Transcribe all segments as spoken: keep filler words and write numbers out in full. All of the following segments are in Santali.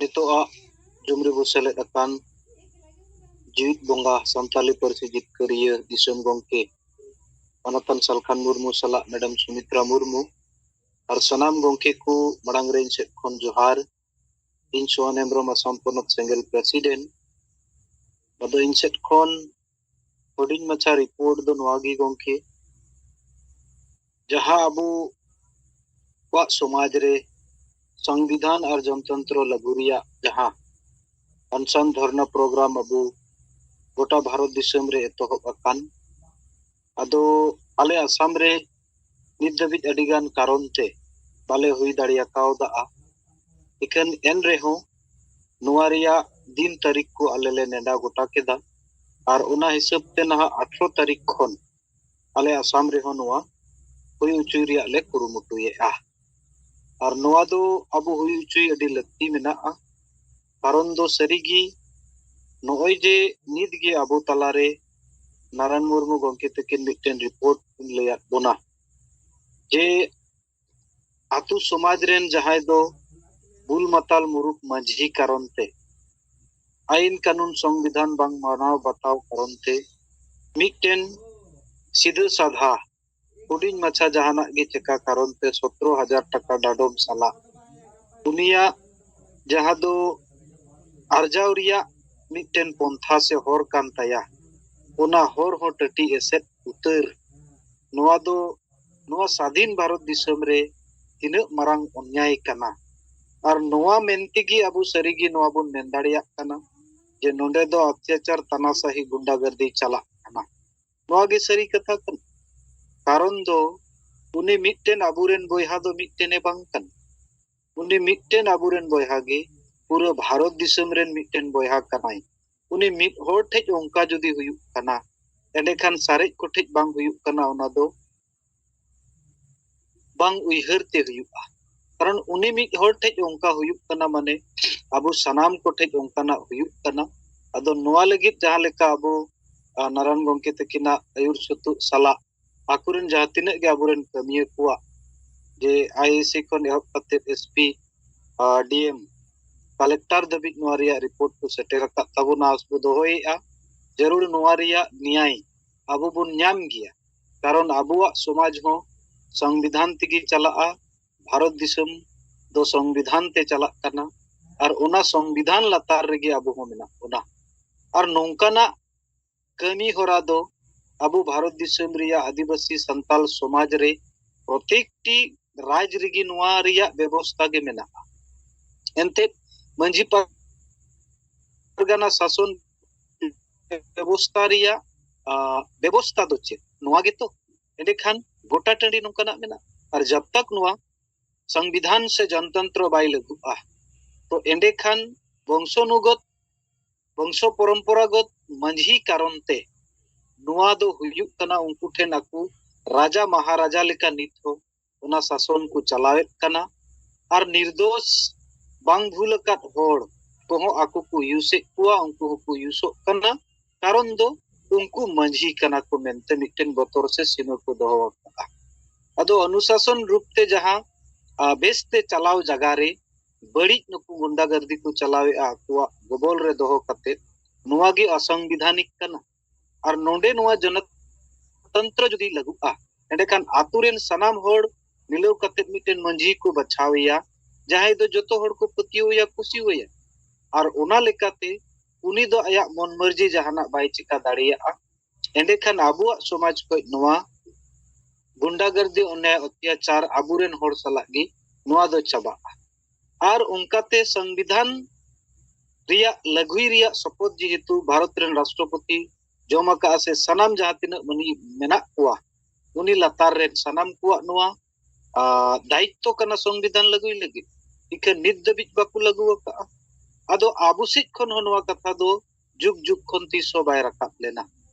ᱱᱤᱛᱚᱜ ᱟᱜ ᱡᱩᱢ ᱨᱮᱵᱚ ᱥᱮᱞᱮᱫ ᱟᱠᱟᱱ ᱡᱤᱣᱤᱫ ᱵᱚᱸᱜᱟ ᱥᱟᱱᱛᱟᱞᱤ ᱯᱟᱹᱨᱥᱤ ᱡᱤᱛᱠᱟᱹᱨᱤᱭᱟᱹ ᱫᱤᱥᱚᱢ ᱜᱚᱢᱠᱮ ᱢᱟᱱᱚᱛᱟᱱ ᱥᱟᱞᱠᱷᱟᱱ ᱢᱩᱨᱢᱩ ᱥᱟᱞᱟᱜ ᱢᱮᱰᱟᱢ ᱥᱩᱢᱤᱛᱨᱟ ᱢᱩᱨᱢᱩ ᱟᱨ ᱥᱟᱱᱟᱢ ᱜᱚᱢᱠᱮ ᱠᱚ ᱢᱟᱲᱟᱝ ᱨᱮ ᱤᱧ ᱥᱮᱫ ᱠᱷᱚᱱ ᱡᱚᱦᱟᱨ᱾ ᱤᱧ ᱥᱳᱦᱟᱱ ᱦᱮᱢᱵᱨᱚᱢ, ᱟᱥᱟᱢ ᱯᱚᱱᱚᱛ ᱥᱮᱸᱜᱮᱞ ᱯᱨᱮᱥᱤᱰᱮᱱᱴ᱾ ᱟᱫᱚ ᱤᱧ ᱥᱮᱫ ᱠᱷᱚᱱ ᱦᱩᱰᱤᱧ ᱢᱟᱪᱷᱟ ᱨᱤᱯᱳᱨᱴ ᱫᱚ ᱱᱚᱣᱟ ᱜᱮ ᱜᱚᱢᱠᱮ, ᱡᱟᱦᱟᱸ ᱟᱵᱚ ᱠᱚᱣᱟᱜ ᱥᱚᱢᱟᱡᱽ ᱨᱮ ᱥᱚᱝᱵᱤᱫᱷᱟᱱ ᱟᱨ ᱡᱚᱱᱛᱚᱱᱛᱨᱚ ᱞᱟᱹᱜᱩ ᱨᱮᱭᱟᱜ ᱡᱟᱦᱟᱸ ᱚᱱᱥᱟᱱ ᱫᱷᱚᱨᱱᱟ ᱯᱨᱳᱜᱨᱟᱢ ᱟᱵᱚ ᱜᱚᱴᱟ ᱵᱷᱟᱨᱚᱛ ᱫᱤᱥᱚᱢ ᱨᱮ ᱮᱛᱚᱦᱚᱵ ᱟᱠᱟᱱ, ᱟᱫᱚ ᱟᱞᱮ ᱟᱥᱟᱢ ᱨᱮ ᱱᱤᱛ ᱫᱷᱟᱹᱵᱤᱡ ᱟᱹᱰᱤᱜᱟᱱ ᱠᱟᱨᱚᱱ ᱛᱮ ᱵᱟᱞᱮ ᱦᱩᱭ ᱫᱟᱲᱮ ᱟᱠᱟᱣᱫᱟ᱾ ᱤᱠᱷᱟᱹᱱ ᱮᱱ ᱨᱮᱦᱚᱸ ᱱᱚᱣᱟ ᱨᱮᱭᱟᱜ ᱫᱤᱱ ᱛᱟᱹᱨᱤᱠᱷ ᱠᱚ ᱟᱞᱮ ᱞᱮ ᱱᱮᱰᱟ ᱜᱚᱴᱟ ᱠᱮᱫᱟ ᱟᱨ ᱚᱱᱟ ᱦᱤᱥᱟᱹᱵ ᱛᱮ ᱱᱟᱦᱟᱜ ᱟᱴᱷᱨᱚ ᱛᱟᱹᱨᱤᱠᱷ ᱠᱷᱚᱱ ᱟᱞᱮ ᱟᱥᱟᱢ ᱨᱮᱦᱚᱸ ᱱᱚᱣᱟ ᱦᱩᱭ ᱦᱚᱪᱚᱭ ᱨᱮᱭᱟᱜ ᱞᱮ ᱠᱩᱨᱩᱢᱩᱴᱩᱭᱮᱫᱼᱟ᱾ ᱟᱨ ᱱᱚᱣᱟ ᱫᱚ ᱟᱵᱚ ᱦᱩᱭ ᱦᱚᱪᱚᱭ ᱟᱹᱰᱤ ᱞᱟᱹᱠᱛᱤ ᱢᱮᱱᱟᱜᱼᱟ᱾ ᱠᱟᱨᱚᱱ ᱫᱚ ᱥᱟᱹᱨᱤᱜᱮ ᱱᱚᱜᱼᱚᱭ ᱡᱮ ᱱᱤᱛ ᱜᱮ ᱟᱵᱚ ᱛᱟᱞᱟᱨᱮ ᱱᱟᱨᱟᱭᱚᱱ ᱢᱩᱨᱢᱩ ᱜᱚᱢᱠᱮ ᱛᱟᱹᱠᱤᱱ ᱢᱤᱫᱴᱮᱱ ᱨᱤᱯᱳᱨᱴ ᱠᱤᱱ ᱞᱟᱹᱭᱟᱫ ᱵᱚᱱᱟ ᱡᱮ ᱟᱛᱳ ᱥᱚᱢᱟᱡᱽ ᱨᱮᱱ ᱡᱟᱦᱟᱸᱭ ᱫᱚ ᱵᱩᱞ ᱢᱟᱛᱟᱞ ᱢᱩᱨᱩᱠ ᱢᱟᱹᱡᱷᱤ ᱠᱟᱨᱚᱱ ᱛᱮ, ᱟᱭᱤᱱ ᱠᱟᱹᱱᱩᱱ ᱥᱚᱝᱵᱤᱫᱷᱟᱱ ᱵᱟᱝ ᱢᱟᱱᱟᱣ ᱵᱟᱛᱟᱣ ᱠᱟᱨᱚᱱ ᱛᱮ ᱢᱤᱫᱴᱮᱱ ᱥᱤᱫᱷᱟᱹ ᱥᱟᱫᱷᱟ ᱦᱩᱰᱤᱧ ᱢᱟᱪᱷᱟ ᱡᱟᱦᱟᱱᱟᱜ ᱜᱮ ᱪᱮᱠᱟ ᱠᱟᱨᱚᱱ ᱛᱮ ᱥᱚᱛᱨᱚ ᱦᱟᱡᱟᱨ ᱴᱟᱠᱟ ᱰᱟᱸᱰᱚᱢ ᱥᱟᱞᱟᱜ ᱩᱱᱤᱭᱟᱜ ᱡᱟᱦᱟᱸ ᱫᱚ ᱟᱨᱡᱟᱣ ᱨᱮᱭᱟᱜ ᱢᱤᱫᱴᱮᱱ ᱯᱚᱱᱛᱷᱟ ᱥᱮ ᱦᱚᱨ ᱠᱟᱱ ᱛᱟᱭᱟ, ᱚᱱᱟ ᱦᱚᱨ ᱦᱚᱸ ᱴᱟᱹᱴᱤ ᱮᱥᱮᱫ ᱩᱛᱟᱹᱨ᱾ ᱱᱚᱣᱟ ᱫᱚ ᱱᱚᱣᱟ ᱥᱟᱫᱷᱤᱱ ᱵᱷᱟᱨᱚᱛ ᱫᱤᱥᱚᱢ ᱨᱮ ᱛᱤᱱᱟᱹᱜ ᱢᱟᱨᱟᱝ ᱚᱱᱭᱟᱭ ᱠᱟᱱᱟ᱾ ᱟᱨ ᱱᱚᱣᱟ ᱢᱮᱱ ᱛᱮᱜᱮ ᱟᱵᱚ ᱥᱟᱹᱨᱤᱜᱮ ᱱᱚᱣᱟ ᱵᱚᱱ ᱢᱮᱱ ᱫᱟᱲᱮᱭᱟᱜ ᱠᱟᱱᱟ ᱡᱮ ᱱᱚᱰᱮ ᱫᱚ ᱚᱛᱛᱟᱪᱟᱨ, ᱛᱟᱱᱟᱥᱟᱦᱤ, ᱜᱩᱱᱰᱟᱜᱟᱨᱫᱤ ᱪᱟᱞᱟᱜ ᱠᱟᱱᱟ᱾ ᱱᱚᱣᱟ ᱜᱮ ᱥᱟᱹᱨᱤ ᱠᱟᱛᱷᱟ ᱠᱟᱱᱟ᱾ ᱠᱟᱨᱚᱱ ᱫᱚ ᱩᱱᱤ ᱢᱤᱫᱴᱮᱱ ᱟᱵᱚᱨᱮᱱ ᱵᱚᱭᱦᱟ ᱫᱚ ᱢᱤᱫᱴᱮᱱᱮ ᱵᱟᱝ ᱠᱟᱱᱟ᱾ ᱩᱱᱤ ᱢᱤᱫᱴᱮᱱ ᱟᱵᱚᱨᱮᱱ ᱵᱚᱭᱦᱟ ᱜᱮ ᱯᱩᱨᱟᱹ ᱵᱷᱟᱨᱚᱛ ᱫᱤᱥᱚᱢ ᱨᱮᱱ ᱢᱤᱫᱴᱮᱱ ᱵᱚᱭᱦᱟ ᱠᱟᱱᱟᱭ᱾ ᱩᱱᱤ ᱢᱤᱫ ᱦᱚᱲ ᱴᱷᱮᱡ ᱚᱱᱠᱟ ᱡᱩᱫᱤ ᱦᱩᱭᱩᱜ ᱠᱟᱱᱟ, ᱮᱸᱰᱮᱠᱷᱟᱱ ᱥᱟᱨᱮᱡ ᱠᱚᱴᱷᱮᱡ ᱵᱟᱝ ᱦᱩᱭᱩᱜ ᱠᱟᱱᱟ, ᱚᱱᱟ ᱫᱚ ᱵᱟᱝ ᱩᱭᱦᱟᱹᱨ ᱛᱮ ᱦᱩᱭᱩᱜᱼᱟ᱾ ᱠᱟᱨᱚᱱ ᱩᱱᱤ ᱢᱤᱫ ᱦᱚᱲ ᱴᱷᱮᱡ ᱚᱱᱠᱟ ᱦᱩᱭᱩᱜ ᱠᱟᱱᱟ, ᱢᱟᱱᱮ ᱟᱵᱚ ᱥᱟᱱᱟᱢ ᱠᱚᱴᱷᱮᱡ ᱚᱱᱠᱟᱱᱟᱜ ᱦᱩᱭᱩᱜ ᱠᱟᱱᱟ᱾ ᱟᱫᱚ ᱱᱚᱣᱟ ᱞᱟᱹᱜᱤᱫ ᱡᱟᱦᱟᱸ ᱞᱮᱠᱟ ᱟᱵᱚ, ᱟ, ᱱᱟᱨᱟᱭᱚᱱ ᱜᱚᱢᱠᱮ ᱛᱟᱹᱠᱤᱱᱟᱜ ᱟᱹᱭᱩᱨ ᱥᱩᱛᱩᱜ ᱥᱟᱞᱟᱜ ᱟᱠᱚᱨᱮᱱ ᱡᱟᱦᱟᱸ ᱛᱤᱱᱟᱹᱜ ᱜᱮ ᱟᱵᱚᱨᱮᱱ ᱠᱟᱹᱢᱤᱭᱟᱹ ᱠᱚᱣᱟᱜ, ᱡᱮ ᱟᱭ ᱮ ᱥᱤ ᱠᱷᱚᱱ ᱮᱦᱚᱵ ᱠᱟᱛᱮ ᱮᱥ ᱯᱤ, ᱟ, ᱰᱤ ᱮᱢ, ᱠᱟᱞᱮᱠᱴᱚᱨ ᱫᱷᱟᱹᱵᱤᱡ ᱱᱚᱣᱟ ᱨᱮᱭᱟᱜ ᱨᱤᱯᱳᱨᱴ ᱠᱚ ᱥᱮᱴᱮᱨ ᱟᱠᱟᱫ ᱛᱟᱵᱚᱱᱟ, ᱟᱥ ᱵᱚ ᱫᱚᱦᱚᱭᱮᱫᱼᱟ᱾ ᱡᱟᱹᱨᱩᱲ ᱱᱚᱣᱟ ᱨᱮᱭᱟᱜ ᱱᱮᱭᱟᱭ ᱟᱵᱚ ᱵᱚᱱ ᱧᱟᱢ ᱜᱮᱭᱟ, ᱠᱟᱨᱚᱱ ᱟᱵᱚᱣᱟᱜ ᱥᱚᱢᱟᱡᱽ ᱦᱚᱸ ᱥᱚᱝᱵᱤᱫᱷᱟᱱ ᱛᱮᱜᱮ ᱪᱟᱞᱟᱜᱼᱟ᱾ ᱵᱷᱟᱨᱚᱛ ᱫᱤᱥᱚᱢ ᱫᱚ ᱥᱚᱝᱵᱤᱫᱷᱟᱱ ᱛᱮ ᱪᱟᱞᱟᱜ ᱠᱟᱱᱟ, ᱟᱨ ᱚᱱᱟ ᱥᱚᱝᱵᱤᱫᱷᱟᱱ ᱞᱟᱛᱟᱨ ᱨᱮᱜᱮ ᱟᱵᱚ ᱦᱚᱸ ᱢᱮᱱᱟᱜ ᱵᱚᱱᱟ᱾ ᱟᱨ ᱱᱚᱝᱠᱟᱱᱟᱜ ᱠᱟᱹᱢᱤ ᱦᱚᱨᱟ ᱫᱚ ᱟᱵᱚ ᱵᱷᱟᱨᱚᱛ ᱫᱤᱥᱚᱢ ᱨᱮᱭᱟᱜ ᱟᱹᱫᱤᱵᱟᱹᱥᱤ ᱥᱟᱱᱛᱟᱞ ᱥᱚᱢᱟᱡᱽ ᱨᱮ ᱯᱨᱚᱛᱮᱠᱴᱤ ᱨᱟᱡᱽ ᱨᱮᱜᱮ ᱱᱚᱣᱟ ᱨᱮᱭᱟᱜ ᱵᱮᱵᱚᱥᱛᱷᱟ ᱜᱮ ᱢᱮᱱᱟᱜᱼᱟ᱾ ᱮᱱᱛᱮᱫ ᱢᱟᱹᱡᱷᱤ ᱯᱟᱨᱜᱟᱱᱟ ᱥᱟᱥᱚᱱ ᱵᱮᱵᱚᱥᱛᱷᱟ ᱨᱮᱭᱟᱜ, ᱟ, ᱵᱮᱵᱚᱥᱛᱷᱟ ᱫᱚ ᱪᱮᱫ? ᱱᱚᱣᱟ ᱜᱮᱛᱚ᱾ ᱮᱸᱰᱮᱠᱷᱟᱱ ᱜᱚᱴᱟ ᱴᱟᱺᱰᱤ ᱱᱚᱝᱠᱟᱱᱟᱜ ᱢᱮᱱᱟᱜᱼᱟ᱾ ᱟᱨ ᱡᱟᱵ ᱛᱟᱠ ᱱᱚᱣᱟ ᱥᱚᱝᱵᱤᱫᱷᱟᱱ ᱥᱮ ᱡᱚᱱᱛᱚᱱᱛᱨᱚ ᱵᱟᱭ ᱞᱟᱹᱜᱩᱜᱼᱟ, ᱛᱚ ᱮᱸᱰᱮᱠᱷᱟᱱ ᱵᱚᱝᱥᱚᱱᱩᱜᱚᱛ, ᱵᱚᱝᱥᱚ ᱯᱚᱨᱚᱢᱯᱚᱨᱟᱜᱚᱛ ᱢᱟᱹᱡᱷᱤ ᱠᱟᱨᱚᱱ ᱛᱮ ᱱᱚᱣᱟ ᱫᱚ ᱦᱩᱭᱩᱜ ᱠᱟᱱᱟ ᱩᱱᱠᱩ ᱴᱷᱮᱱ ᱟᱠᱚ ᱨᱟᱡᱟ ᱢᱟᱦᱟᱨᱟᱡᱟ ᱞᱮᱠᱟ ᱱᱤᱛ ᱦᱚᱸ ᱚᱱᱟ ᱥᱟᱥᱚᱱ ᱠᱚ ᱪᱟᱞᱟᱣᱮᱫ ᱠᱟᱱᱟ᱾ ᱟᱨ ᱱᱤᱨᱫᱳᱥ, ᱵᱟᱝ ᱵᱷᱩᱞ ᱟᱠᱟᱫ ᱦᱚᱲ ᱠᱚᱦᱚᱸ ᱟᱠᱚ ᱠᱚ ᱤᱭᱩᱥᱮᱫ ᱠᱚᱣᱟ, ᱩᱱᱠᱩ ᱦᱚᱸᱠᱚ ᱤᱭᱩᱥᱚᱜ ᱠᱟᱱᱟ᱾ ᱠᱟᱨᱚᱱ ᱫᱚ ᱩᱱᱠᱩ ᱢᱟᱹᱡᱷᱤ ᱠᱟᱱᱟ ᱠᱚ ᱢᱮᱱᱛᱮ ᱢᱤᱫᱴᱮᱱ ᱵᱚᱛᱚᱨ ᱥᱮ ᱥᱤᱢᱟᱹ ᱠᱚ ᱫᱚᱦᱚ ᱟᱠᱟᱫᱼᱟ᱾ ᱟᱫᱚ ᱚᱱᱩᱥᱟᱥᱚᱱ ᱨᱩᱯ ᱛᱮ ᱡᱟᱦᱟᱸ, ᱟ, ᱵᱮᱥᱛᱮ ᱪᱟᱞᱟᱣ ᱡᱟᱭᱜᱟ ᱨᱮ ᱵᱟᱹᱲᱤᱡ ᱱᱩᱠᱩ ᱜᱩᱱᱰᱟᱜᱟᱨᱫᱤ ᱠᱚ ᱪᱟᱞᱟᱣᱮᱫᱼᱟ ᱟᱠᱚᱣᱟᱜ ᱜᱚᱵᱚᱞ ᱨᱮ ᱫᱚᱦᱚ ᱠᱟᱛᱮ, ᱱᱚᱣᱟ ᱜᱮ ᱚᱥᱟᱝᱵᱤᱫᱷᱟᱱᱤᱠ ᱠᱟᱱᱟ᱾ ᱟᱨ ᱱᱚᱰᱮ ᱱᱚᱣᱟ ᱡᱚᱱᱚᱛᱚᱱᱛᱨᱚ ᱡᱩᱫᱤ ᱞᱟᱹᱜᱩᱜᱼᱟ, ᱮᱸᱰᱮᱠᱷᱟᱱ ᱟᱛᱳ ᱨᱮᱱ ᱥᱟᱱᱟᱢ ᱦᱚᱲ ᱢᱤᱞᱟᱹᱣ ᱠᱟᱛᱮ ᱢᱤᱫᱴᱮᱱ ᱢᱟᱹᱡᱷᱤ ᱠᱚ ᱵᱟᱪᱷᱟᱣᱮᱭᱟ, ᱡᱟᱦᱟᱸᱭ ᱫᱚ ᱡᱚᱛᱚ ᱦᱚᱲ ᱠᱚ ᱯᱟᱹᱛᱭᱟᱹᱣᱮᱭᱟ, ᱠᱩᱥᱤᱣᱟᱭᱟ᱾ ᱟᱨ ᱚᱱᱟ ᱞᱮᱠᱟᱛᱮ ᱩᱱᱤ ᱫᱚ ᱟᱭᱟᱜ ᱢᱚᱱ ᱢᱟᱹᱨᱡᱤ ᱡᱟᱦᱟᱱᱟᱜ ᱵᱟᱭ ᱪᱤᱠᱟ ᱫᱟᱲᱮᱭᱟᱜᱼᱟ᱾ ᱮᱸᱰᱮᱠᱷᱟᱱ ᱟᱵᱚᱣᱟᱜ ᱥᱚᱢᱟᱡᱽ ᱠᱷᱚᱱ ᱱᱚᱣᱟ ᱜᱩᱱᱰᱟᱜᱟᱨᱫᱤ, ᱚᱱᱭᱟᱭ, ᱚᱛᱛᱟᱪᱟᱨ ᱟᱵᱚᱨᱮᱱ ᱦᱚᱲ ᱥᱟᱞᱟᱜ ᱜᱮ ᱱᱚᱣᱟ ᱫᱚ ᱪᱟᱵᱟᱜᱼᱟ᱾ ᱟᱨ ᱚᱱᱠᱟᱛᱮ ᱥᱚᱝᱵᱤᱫᱷᱟᱱ ᱨᱮᱭᱟᱜ ᱞᱟᱹᱜᱩᱭ ᱨᱮᱭᱟᱜ ᱥᱚᱯᱚᱛ ᱡᱮᱦᱮᱛᱩ ᱵᱷᱟᱨᱚᱛ ᱨᱮᱱ ᱨᱟᱥᱴᱨᱚᱯᱚᱛᱤ ᱡᱚᱢ ᱟᱠᱟᱫᱼᱟ, ᱥᱮ ᱥᱟᱱᱟᱢ ᱡᱟᱦᱟᱸ ᱛᱤᱱᱟᱹᱜ ᱢᱟᱹᱱᱢᱤ ᱢᱮᱱᱟᱜ ᱠᱚᱣᱟ, ᱩᱱᱤ ᱞᱟᱛᱟᱨ ᱨᱮᱱ ᱥᱟᱱᱟᱢ ᱠᱚᱣᱟᱜ ᱱᱚᱣᱟ, ᱟ, ᱫᱟᱭᱤᱛᱛᱚ ᱠᱟᱱᱟ ᱥᱚᱝᱵᱤᱫᱷᱟᱱ ᱞᱟᱹᱜᱩᱭ ᱞᱟᱹᱜᱤᱫ᱾ ᱤᱠᱷᱟᱹᱱ ᱱᱤᱛ ᱫᱷᱟᱹᱵᱤᱡ ᱵᱟᱠᱚ ᱞᱟᱹᱜᱩ ᱟᱠᱟᱫᱼᱟ᱾ ᱟᱫᱚ ᱟᱵᱚ ᱥᱮᱫ ᱠᱷᱚᱱ ᱦᱚᱸ ᱱᱚᱣᱟ ᱠᱟᱛᱷᱟ ᱫᱚ ᱡᱩᱜᱽ ᱡᱩᱜᱽ ᱠᱷᱚᱱ ᱛᱤᱥ ᱦᱚᱸ ᱵᱟᱭ ᱨᱟᱠᱟᱵ ᱞᱮᱱᱟ᱾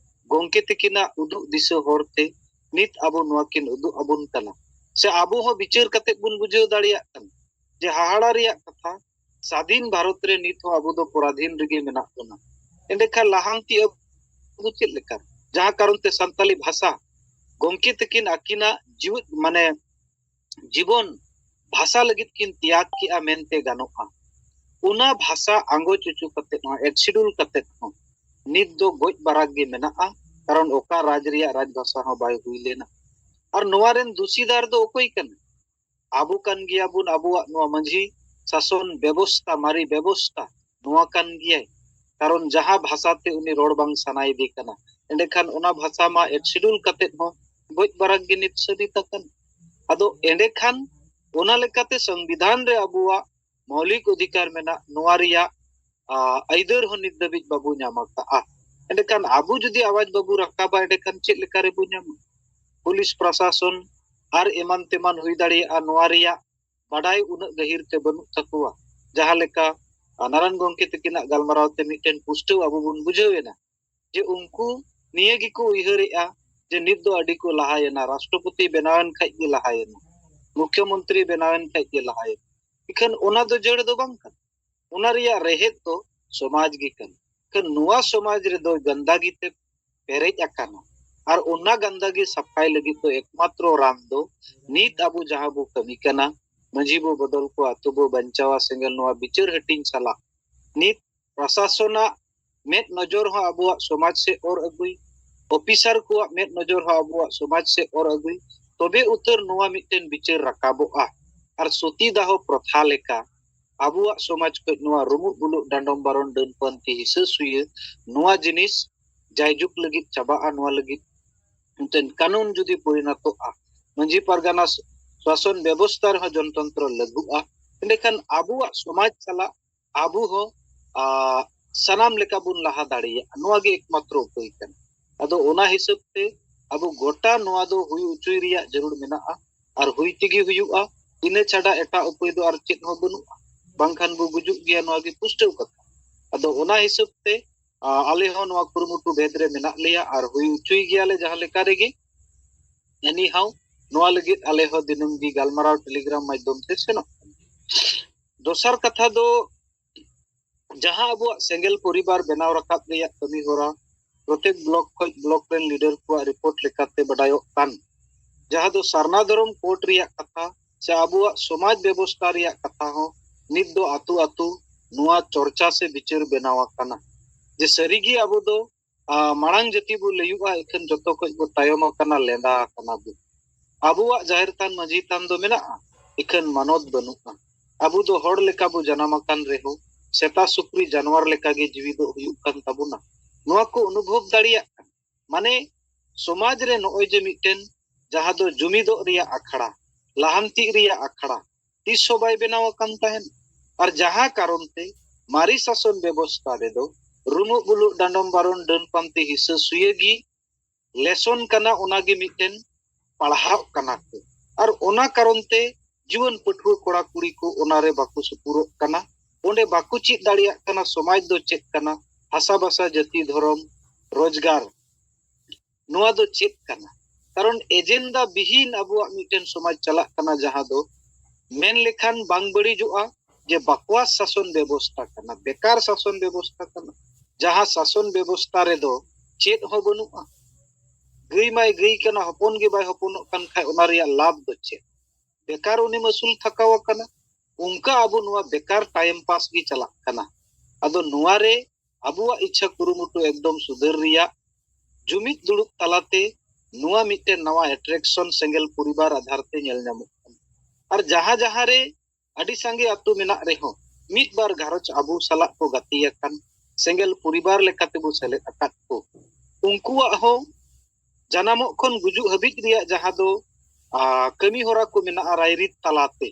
ᱜᱚᱢᱠᱮ ᱛᱤᱠᱤᱱᱟᱜ ᱩᱫᱩᱜ ᱫᱤᱥᱟᱹ ᱦᱚᱨ ᱛᱮ ᱱᱤᱛ ᱟᱵᱚ ᱱᱚᱣᱟ ᱠᱤᱱ ᱩᱫᱩᱜ ᱟᱵᱚᱱ ᱠᱟᱱᱟ, ᱥᱮ ᱟᱵᱚ ᱦᱚᱸ ᱵᱤᱪᱟᱹᱨ ᱠᱟᱛᱮ ᱵᱚᱱ ᱵᱩᱡᱷᱟᱹᱣ ᱫᱟᱲᱮᱭᱟᱜ ᱠᱟᱱᱟ ᱡᱮ ᱦᱟᱦᱟᱲᱟ ᱨᱮᱭᱟᱜ ᱠᱟᱛᱷᱟ, ᱥᱟᱫᱷᱤᱱ ᱵᱷᱟᱨᱚᱛ ᱨᱮ ᱱᱤᱛ ᱦᱚᱸ ᱟᱵᱚ ᱫᱚ ᱯᱚᱨᱟᱫᱷᱤᱱ ᱨᱮᱜᱮ ᱢᱮᱱᱟᱜ ᱵᱚᱱᱟ᱾ ᱮᱸᱰᱮᱠᱷᱟᱱ ᱞᱟᱦᱟᱱᱛᱤ ᱟᱵᱚ ᱪᱮᱫ ᱞᱮᱠᱟ? ᱡᱟᱦᱟᱸ ᱠᱟᱨᱚᱱ ᱛᱮ ᱥᱟᱱᱛᱟᱞᱤ ᱵᱷᱟᱥᱟ ᱜᱚᱢᱠᱮ ᱛᱟᱹᱠᱤᱱ ᱟᱹᱠᱤᱱᱟᱜ ᱡᱤᱣᱤᱫ, ᱢᱟᱱᱮ, ᱡᱤᱵᱚᱱ ᱵᱷᱟᱥᱟ ᱞᱟᱹᱜᱤᱫ ᱠᱤᱱ ᱛᱮᱭᱟᱜ ᱠᱮᱜᱼᱟ ᱢᱮᱱᱛᱮ ᱜᱟᱱᱚᱜᱼᱟ᱾ ᱚᱱᱟ ᱵᱷᱟᱥᱟ ᱟᱸᱜᱚᱪ ᱦᱚᱪᱚ ᱠᱟᱛᱮ ᱦᱚᱸ, ᱮᱰ ᱥᱤᱰᱩᱞ ᱠᱟᱛᱮ ᱦᱚᱸ ᱱᱤᱛ ᱫᱚ ᱜᱚᱡ ᱵᱟᱨᱟᱠ ᱜᱮ ᱢᱮᱱᱟᱜᱼᱟ᱾ ᱠᱟᱨᱚᱱ ᱚᱠᱟ ᱨᱟᱡᱽ ᱨᱮᱭᱟᱜ ᱨᱟᱡᱽ ᱵᱷᱟᱥᱟ ᱦᱚᱸ ᱵᱟᱭ ᱦᱩᱭ ᱞᱮᱱᱟ᱾ ᱟᱨ ᱱᱚᱣᱟ ᱨᱮᱱ ᱫᱩᱥᱤᱫᱟᱨ ᱫᱚ ᱚᱠᱚᱭ ᱠᱟᱱᱟ? ᱟᱵᱚ ᱠᱟᱱ ᱜᱮᱭᱟᱵᱚᱱ᱾ ᱟᱵᱚᱣᱟᱜ ᱱᱚᱣᱟ ᱢᱟᱹᱡᱷᱤ ᱥᱟᱥᱚᱱ ᱵᱮᱵᱚᱥᱛᱟ, ᱢᱟᱨᱮ ᱵᱮᱵᱚᱥᱛᱟ ᱱᱚᱣᱟ ᱠᱟᱱ ᱜᱮᱭᱟᱭ᱾ ᱠᱟᱨᱚᱱ ᱡᱟᱦᱟᱸ ᱵᱷᱟᱥᱟ ᱛᱮ ᱩᱱᱤ ᱨᱚᱲ ᱵᱟᱝ ᱥᱟᱱᱟᱭᱮᱫᱮ ᱠᱟᱱᱟ, ᱮᱸᱰᱮᱠᱷᱟᱱ ᱚᱱᱟ ᱵᱷᱟᱥᱟ ᱢᱟ ᱮᱰ ᱥᱤᱰᱩᱞ ᱠᱟᱛᱮ ᱦᱚᱸ ᱜᱚᱡ ᱵᱟᱨᱟᱠ ᱜᱮ ᱱᱤᱛ ᱥᱟᱹᱵᱤᱛ ᱟᱠᱟᱱ᱾ ᱟᱫᱚ ᱮᱸᱰᱮᱠᱷᱟᱱ ᱚᱱᱟ ᱞᱮᱠᱟᱛᱮ ᱥᱚᱝᱵᱤᱫᱷᱟᱱ ᱨᱮ ᱟᱵᱚᱣᱟᱜ ᱢᱚᱣᱞᱤᱠ ᱚᱫᱷᱤᱠᱟᱨ ᱢᱮᱱᱟᱜ, ᱱᱚᱣᱟ ᱨᱮᱭᱟᱜ ᱟ, ᱟᱹᱭᱫᱟᱹᱨ ᱦᱚᱸ ᱱᱤᱛ ᱫᱷᱟᱹᱵᱤᱡ ᱵᱟᱵᱚ ᱧᱟᱢ ᱟᱠᱟᱫᱼᱟ᱾ ᱮᱸᱰᱮᱠᱷᱟᱱ ᱟᱵᱚ ᱡᱩᱫᱤ ᱟᱣᱟᱡ ᱵᱟᱵᱚ ᱨᱟᱠᱟᱵᱟ, ᱮᱸᱰᱮᱠᱷᱟᱱ ᱪᱮᱫ ᱞᱮᱠᱟ ᱨᱮᱵᱚ ᱧᱟᱢᱟ? ᱯᱩᱞᱤᱥ ᱯᱨᱚᱥᱟᱥᱚᱱ ᱟᱨ ᱮᱢᱟᱱ ᱛᱮᱢᱟᱱ ᱦᱩᱭ ᱫᱟᱲᱮᱭᱟᱜᱼᱟ, ᱱᱚᱣᱟ ᱨᱮᱭᱟᱜ ᱵᱟᱰᱟᱭ ᱩᱱᱟᱹᱜ ᱜᱟᱹᱦᱤᱨ ᱛᱮ ᱵᱟᱹᱱᱩᱜ ᱛᱟᱠᱚᱣᱟ᱾ ᱡᱟᱦᱟᱸ ᱞᱮᱠᱟ, ᱟ, ᱱᱟᱨᱟᱭᱚᱱ ᱜᱚᱢᱠᱮ ᱛᱟᱹᱠᱤᱱᱟᱜ ᱜᱟᱞᱢᱟᱨᱟᱣ ᱛᱮ ᱢᱤᱫᱴᱮᱱ ᱯᱩᱥᱴᱟᱹᱣ ᱟᱵᱚ ᱵᱚᱱ ᱵᱩᱡᱷᱟᱹᱣ ᱮᱱᱟ ᱡᱮ ᱩᱱᱠᱩ ᱱᱤᱭᱟᱹ ᱜᱮᱠᱚ ᱩᱭᱦᱟᱹᱨᱮᱜᱼᱟ ᱡᱮ ᱱᱤᱛ ᱫᱚ ᱟᱹᱰᱤ ᱠᱚ ᱞᱟᱦᱟᱭᱮᱱᱟ, ᱨᱟᱥᱴᱨᱚᱯᱚᱛᱤ ᱵᱮᱱᱟᱣᱮᱱ ᱠᱷᱟᱡ ᱜᱮ ᱞᱟᱦᱟᱭᱮᱱᱟ, ᱢᱩᱠᱷᱭᱚᱢᱚᱱᱛᱨᱤ ᱵᱮᱱᱟᱣᱮᱱ ᱠᱷᱟᱡ ᱜᱮ ᱞᱟᱦᱟᱭᱮᱱᱟ᱾ ᱤᱠᱷᱟᱹᱱ ᱚᱱᱟ ᱫᱚ ᱡᱟᱹᱲ ᱫᱚ ᱵᱟᱝ ᱠᱟᱱᱟ᱾ ᱚᱱᱟ ᱨᱮᱭᱟᱜ ᱨᱮᱦᱮᱫ ᱫᱚ ᱥᱚᱢᱟᱡᱽ ᱜᱮ ᱠᱟᱱᱟ᱾ ᱤᱠᱷᱟᱹᱱ ᱱᱚᱣᱟ ᱥᱚᱢᱟᱡᱽ ᱨᱮᱫᱚ ᱜᱟᱱᱫᱟᱜᱤ ᱛᱮ ᱯᱮᱨᱮᱡ ᱟᱠᱟᱱᱟ᱾ ᱟᱨ ᱚᱱᱟ ᱜᱟᱱᱫᱟᱜᱤ ᱥᱟᱯᱷᱟᱭ ᱞᱟᱹᱜᱤᱫ ᱫᱚ ᱮᱠᱢᱟᱛᱨᱚ ᱨᱟᱱ ᱫᱚ ᱱᱤᱛ ᱟᱵᱚ ᱡᱟᱦᱟᱸ ᱵᱚ ᱠᱟᱹᱢᱤ ᱠᱟᱱᱟ, ᱢᱟᱹᱡᱷᱤ ᱵᱚ ᱵᱚᱫᱚᱞ ᱠᱚᱣᱟ, ᱟᱛᱳ ᱵᱚ ᱵᱟᱧᱪᱟᱣᱟ ᱥᱮᱸᱜᱮᱞ, ᱱᱚᱣᱟ ᱵᱤᱪᱟᱹᱨ ᱦᱟᱹᱴᱤᱧ ᱥᱟᱞᱟᱜ ᱱᱤᱛ ᱯᱨᱚᱥᱟᱥᱚᱱᱟᱜ ᱢᱮᱫ ᱱᱚᱡᱚᱨ ᱦᱚᱸ ᱟᱵᱚᱣᱟᱜ ᱥᱚᱢᱟᱡᱽ ᱥᱮᱫ ᱚᱨ ᱟᱹᱜᱩᱭ, ᱚᱯᱷᱤᱥᱟᱨ ᱠᱚᱣᱟᱜ ᱢᱮᱫ ᱱᱚᱡᱚᱨ ᱦᱚᱸ ᱟᱵᱚᱣᱟᱜ ᱥᱚᱢᱟᱡᱽ ᱥᱮᱫ ᱚᱨ ᱟᱹᱜᱩᱭ, ᱛᱚᱵᱮ ᱩᱛᱟᱹᱨ ᱱᱚᱣᱟ ᱢᱤᱫᱴᱮᱱ ᱵᱤᱪᱟᱹᱨ ᱨᱟᱠᱟᱵᱚᱜᱼᱟ᱾ ᱟᱨ ᱥᱚᱛᱤᱫᱟᱦᱚ ᱯᱨᱚᱛᱷᱟ ᱞᱮᱠᱟ ᱟᱵᱚᱣᱟᱜ ᱥᱚᱢᱟᱡᱽ ᱠᱷᱚᱱ ᱱᱚᱣᱟ ᱨᱩᱢᱩᱜ ᱵᱩᱞᱩᱜ, ᱰᱟᱸᱰᱚᱢ ᱵᱟᱨᱚᱱ, ᱰᱟᱹᱱ ᱯᱟᱱᱛᱤ, ᱦᱤᱥᱟᱹ ᱥᱩᱭᱟᱹ, ᱱᱚᱣᱟ ᱡᱤᱱᱤᱥ ᱡᱟᱭᱡᱩᱜᱽ ᱞᱟᱹᱜᱤᱫ ᱪᱟᱵᱟᱜᱼᱟ᱾ ᱱᱚᱣᱟ ᱞᱟᱹᱜᱤᱫ ᱢᱤᱫᱴᱮᱱ ᱠᱟᱹᱱᱩᱱ ᱡᱩᱫᱤ ᱯᱚᱨᱤᱱᱚᱛᱚᱜᱼᱟ, ᱢᱟᱹᱡᱷᱤ ᱯᱟᱨᱜᱟᱱᱟ ᱥᱟᱥᱚᱱ ᱵᱮᱵᱚᱥᱛᱷᱟ ᱨᱮᱦᱚᱸ ᱡᱚᱱᱛᱚᱱᱛᱨᱚ ᱞᱟᱹᱜᱩᱜᱼᱟ, ᱮᱸᱰᱮᱠᱷᱟᱱ ᱟᱵᱚᱣᱟᱜ ᱥᱚᱢᱟᱡᱽ ᱥᱟᱞᱟᱜ ᱟᱵᱚ ᱦᱚᱸ, ᱟ, ᱥᱟᱱᱟᱢ ᱞᱮᱠᱟ ᱵᱚᱱ ᱞᱟᱦᱟ ᱫᱟᱲᱮᱭᱟᱜᱼᱟ᱾ ᱱᱚᱣᱟ ᱜᱮ ᱮᱠᱢᱟᱛᱨᱚ ᱩᱯᱟᱹᱭ ᱠᱟᱱᱟ᱾ ᱟᱫᱚ ᱚᱱᱟ ᱦᱤᱥᱟᱹᱵ ᱛᱮ ᱟᱵᱚ ᱜᱚᱴᱟ ᱱᱚᱣᱟ ᱫᱚ ᱦᱩᱭ ᱦᱚᱪᱚᱭ ᱨᱮᱭᱟᱜ ᱡᱟᱹᱨᱩᱲ ᱢᱮᱱᱟᱜᱼᱟ, ᱟᱨ ᱦᱩᱭ ᱛᱮᱜᱮ ᱦᱩᱭᱩᱜᱼᱟ᱾ ᱤᱱᱟᱹ ᱪᱷᱟᱰᱟ ᱮᱴᱟᱜ ᱩᱯᱟᱹᱭ ᱫᱚ ᱟᱨ ᱪᱮᱫ ᱦᱚᱸ ᱵᱟᱹᱱᱩᱜᱼᱟ, ᱵᱟᱝᱠᱷᱟᱱ ᱵᱚ ᱜᱩᱡᱩᱜ ᱜᱮᱭᱟ᱾ ᱱᱚᱣᱟ ᱜᱮ ᱯᱩᱥᱴᱟᱹᱣ ᱠᱟᱛᱷᱟ᱾ ᱟᱫᱚ ᱚᱱᱟ ᱦᱤᱥᱟᱹᱵ ᱛᱮ, ᱟ, ᱟᱞᱮ ᱦᱚᱸ ᱱᱚᱣᱟ ᱠᱩᱨᱩᱢᱩᱴᱩ ᱵᱷᱮᱫ ᱨᱮ ᱢᱮᱱᱟᱜ ᱞᱮᱭᱟ ᱟᱨ ᱦᱩᱭ ᱦᱚᱪᱚᱭ ᱜᱮᱭᱟᱞᱮ ᱡᱟᱦᱟᱸ ᱞᱮᱠᱟ ᱨᱮᱜᱮ᱾ Anyhow, ᱱᱚᱣᱟ ᱞᱟᱹᱜᱤᱫ ᱟᱞᱮ ᱦᱚᱸ ᱫᱤᱱᱟᱹᱢ ᱜᱮ ᱜᱟᱞᱢᱟᱨᱟᱣ Telegram ᱢᱟᱫᱽᱫᱷᱚᱢ ᱛᱮ ᱥᱮᱱᱚᱜ ᱠᱟᱱᱟ᱾ ᱫᱚᱥᱟᱨ ᱠᱟᱛᱷᱟ ᱫᱚ, ᱡᱟᱦᱟᱸ ᱟᱵᱚᱣᱟᱜ ᱥᱮᱸᱜᱮᱞ ᱯᱚᱨᱤᱵᱟᱨ ᱵᱮᱱᱟᱣ ᱨᱟᱠᱟᱵ ᱨᱮᱭᱟᱜ ᱠᱟᱹᱢᱤ ᱦᱚᱨᱟ ᱯᱨᱚᱛᱮᱠ ᱵᱞᱚᱠ ᱠᱷᱚᱱ ᱵᱞᱚᱠ ᱨᱮᱱ ᱞᱤᱰᱟᱨ ᱠᱚᱣᱟᱜ ᱨᱤᱯᱳᱨᱴ ᱞᱮᱠᱟᱛᱮ ᱵᱟᱰᱟᱭᱚᱜ ᱠᱟᱱ, ᱡᱟᱦᱟᱸ ᱫᱚ ᱥᱟᱨᱱᱟ ᱫᱷᱚᱨᱚᱢ ᱠᱳᱰ ᱨᱮᱭᱟᱜ ᱠᱟᱛᱷᱟ ᱥᱮ ᱟᱵᱚᱣᱟᱜ ᱥᱚᱢᱟᱡᱽ ᱵᱮᱵᱚᱥᱛᱷᱟ ᱨᱮᱭᱟᱜ ᱠᱟᱛᱷᱟ ᱦᱚᱸ ᱱᱤᱛ ᱫᱚ ᱟᱛᱳ ᱟᱛᱳ ᱱᱚᱣᱟ ᱪᱚᱨᱪᱟ ᱥᱮ ᱵᱤᱪᱟᱹᱨ ᱵᱮᱱᱟᱣ ᱟᱠᱟᱱᱟ ᱡᱮ ᱥᱟᱹᱨᱤᱜᱮ ᱟᱵᱚ ᱫᱚ ᱟᱨ ᱢᱟᱲᱟᱝ ᱡᱟᱹᱛᱤ ᱵᱚ ᱞᱟᱹᱭᱩᱜᱼᱟ, ᱮᱠᱷᱟᱱ ᱡᱚᱛᱚ ᱠᱷᱚᱡ ᱵᱚ ᱛᱟᱭᱚᱢ ᱟᱠᱟᱱᱟ, ᱞᱮᱸᱫᱟ ᱟᱠᱟᱱᱟ ᱵᱚ᱾ ᱟᱵᱚᱣᱟᱜ ᱡᱟᱦᱮᱨ ᱛᱷᱟᱱ ᱢᱟᱹᱡᱷᱤ ᱛᱷᱟᱱ ᱫᱚ ᱢᱮᱱᱟᱜᱼᱟ, ᱮᱠᱷᱟᱱ ᱢᱟᱱᱚᱛ ᱵᱟᱹᱱᱩᱜᱼᱟ᱾ ᱟᱵᱚ ᱫᱚ ᱦᱚᱲ ᱞᱮᱠᱟ ᱵᱚ ᱡᱟᱱᱟᱢ ᱟᱠᱟᱱ ᱨᱮᱦᱚᱸ ᱥᱮᱛᱟ ᱥᱩᱠᱨᱤ ᱡᱟᱱᱣᱟᱨ ᱞᱮᱠᱟᱜᱮ ᱡᱤᱣᱤ ᱫᱚ ᱦᱩᱭᱩᱜ ᱠᱟᱱ ᱛᱟᱵᱚᱱᱟ᱾ ᱱᱚᱣᱟ ᱠᱚ ᱚᱱᱩᱵᱷᱚᱵ ᱫᱟᱲᱮᱭᱟᱜ ᱠᱟᱱᱟ᱾ ᱢᱟᱱᱮ ᱥᱚᱢᱟᱡᱽ ᱨᱮ ᱱᱚᱜᱼᱚᱭ ᱡᱮ ᱢᱤᱫᱴᱮᱱ ᱡᱟᱦᱟᱸ ᱫᱚ ᱡᱩᱢᱤᱫᱚᱜ ᱨᱮᱭᱟᱜ ᱟᱠᱷᱲᱟ, ᱞᱟᱦᱟᱱᱛᱤᱜ ᱨᱮᱭᱟᱜ ᱟᱠᱷᱲᱟ ᱛᱤᱥ ᱦᱚᱸ ᱵᱟᱭ ᱵᱮᱱᱟᱣ ᱟᱠᱟᱱ ᱛᱟᱦᱮᱱ᱾ ᱟᱨ ᱡᱟᱦᱟᱸ ᱠᱟᱨᱚᱱ ᱛᱮ ᱢᱟᱨᱮ ᱥᱟᱥᱚᱱ ᱵᱮᱵᱚᱥᱛᱷᱟ ᱨᱮᱫᱚ ᱨᱩᱢᱩᱜ ᱵᱩᱞᱩᱜ ᱰᱟᱸᱰᱚᱢ ᱵᱟᱨᱚᱱ ᱰᱟᱹᱱ ᱯᱟᱱᱛᱮ ᱦᱤᱥᱟᱹ ᱥᱩᱭᱟᱹ ᱜᱮ ᱞᱮᱥᱚᱱ ᱠᱟᱱᱟ, ᱚᱱᱟᱜᱮ ᱢᱤᱫᱴᱮᱱ ᱯᱟᱲᱦᱟᱜ ᱠᱟᱱᱟ ᱠᱚ᱾ ᱟᱨ ᱚᱱᱟ ᱠᱟᱨᱚᱱ ᱛᱮ ᱡᱩᱣᱟᱹᱱ ᱯᱟᱹᱴᱷᱩᱣᱟᱹ ᱠᱚᱲᱟ ᱠᱩᱲᱤ ᱠᱚ ᱚᱱᱟᱨᱮ ᱵᱟᱠᱚ ᱥᱩᱯᱩᱨᱚᱜ ᱠᱟᱱᱟ, ᱚᱸᱰᱮ ᱵᱟᱠᱚ ᱪᱮᱫ ᱫᱟᱲᱮᱭᱟᱜ ᱠᱟᱱᱟ ᱥᱚᱢᱟᱡᱽ ᱫᱚ ᱪᱮᱫ ᱠᱟᱱᱟ, ᱦᱟᱥᱟ ᱵᱷᱟᱥᱟ, ᱡᱟᱹᱛᱤ, ᱫᱷᱚᱨᱚᱢ, ᱨᱳᱡᱽᱜᱟᱨ, ᱱᱚᱣᱟ ᱫᱚ ᱪᱮᱫ ᱠᱟᱱᱟ? ᱠᱟᱨᱚᱱ ᱮᱡᱮᱱᱰᱟ ᱵᱤᱦᱤᱱ ᱟᱵᱚᱣᱟᱜ ᱢᱤᱫᱴᱮᱱ ᱥᱚᱢᱟᱡᱽ ᱪᱟᱞᱟᱜ ᱠᱟᱱᱟ, ᱡᱟᱦᱟᱸ ᱫᱚ ᱢᱮᱱ ᱞᱮᱠᱷᱟᱱ ᱵᱟᱝ ᱵᱟᱹᱲᱤᱡᱚᱜᱼᱟ ᱡᱮ ᱵᱟᱠᱣᱟᱥ ᱥᱟᱥᱚᱱ ᱵᱮᱵᱚᱥᱛᱷᱟ ᱠᱟᱱᱟ, ᱵᱮᱠᱟᱨ ᱥᱟᱥᱚᱱ ᱵᱮᱵᱚᱥᱛᱷᱟ ᱠᱟᱱᱟ, ᱡᱟᱦᱟᱸ ᱥᱟᱥᱚᱱ ᱵᱮᱵᱚᱥᱛᱷᱟ ᱨᱮᱫᱚ ᱪᱮᱫ ᱦᱚᱸ ᱵᱟᱹᱱᱩᱜᱼᱟ᱾ ᱜᱟᱹᱭ ᱢᱟᱭ ᱜᱟᱹᱭ ᱠᱟᱱᱟ, ᱦᱚᱯᱚᱱ ᱜᱮ ᱵᱟᱭ ᱦᱚᱯᱚᱱᱚᱜ ᱠᱟᱱ ᱠᱷᱟᱡ ᱚᱱᱟ ᱨᱮᱭᱟᱜ ᱞᱟᱵᱷ ᱫᱚ ᱪᱮᱫ? ᱵᱮᱠᱟᱨ ᱩᱱᱤᱢ ᱟᱹᱥᱩᱞ ᱛᱷᱟᱠᱟᱣ ᱟᱠᱟᱱᱟ᱾ ᱚᱱᱠᱟ ᱟᱵᱚ ᱱᱚᱣᱟ ᱵᱮᱠᱟᱨ ᱴᱟᱭᱤᱢ ᱯᱟᱥ ᱜᱮ ᱪᱟᱞᱟᱜ ᱠᱟᱱᱟ᱾ ᱟᱫᱚ ᱱᱚᱣᱟ ᱨᱮ ᱟᱵᱚᱣᱟᱜ ᱤᱪᱪᱷᱟ ᱠᱩᱨᱩᱢᱩᱴᱩ ᱮᱠᱫᱚᱢ ᱥᱩᱫᱷᱟᱹᱨ ᱨᱮᱭᱟᱜ, ᱡᱩᱢᱤᱫ ᱫᱩᱲᱩᱵ ᱛᱟᱞᱟᱛᱮ ᱱᱚᱣᱟ ᱢᱤᱫᱴᱮᱱ ᱱᱟᱣᱟ ᱮᱴᱨᱮᱠᱥᱚᱱ ᱥᱮᱸᱜᱮᱞ ᱯᱚᱨᱤᱵᱟᱨ ᱟᱫᱷᱟᱨ ᱛᱮ ᱧᱮᱞ ᱧᱟᱢᱚᱜ ᱠᱟᱱᱟ᱾ ᱟᱨ ᱡᱟᱦᱟᱸ ᱡᱟᱦᱟᱸ ᱨᱮ ᱟᱹᱰᱤ ᱥᱟᱸᱜᱮ ᱟᱹᱛᱩ ᱢᱮᱱᱟᱜ ᱨᱮᱦᱚᱸ ᱢᱤᱫ ᱵᱟᱨ ᱜᱷᱟᱨᱚᱸᱡᱽ ᱟᱵᱚ ᱥᱟᱞᱟᱜ ᱠᱚ ᱜᱟᱛᱮ ᱟᱠᱟᱱ, ᱥᱮᱸᱜᱮᱞ ᱯᱚᱨᱤᱵᱟᱨ ᱞᱮᱠᱟᱛᱮᱵᱚ ᱥᱮᱞᱮᱫ ᱟᱠᱟᱫ ᱠᱚ, ᱩᱱᱠᱩᱣᱟᱜ ᱦᱚᱸ ᱡᱟᱱᱟᱢᱚᱜ ᱠᱷᱚᱱ ᱜᱩᱡᱩᱜ ᱦᱟᱹᱵᱤᱡ ᱨᱮᱭᱟᱜ ᱡᱟᱦᱟᱸ ᱫᱚ, ᱟ, ᱠᱟᱹᱢᱤ ᱦᱚᱨᱟ ᱠᱚ ᱢᱮᱱᱟᱜᱼᱟ ᱨᱟᱭᱨᱤᱛ ᱛᱟᱞᱟᱛᱮ,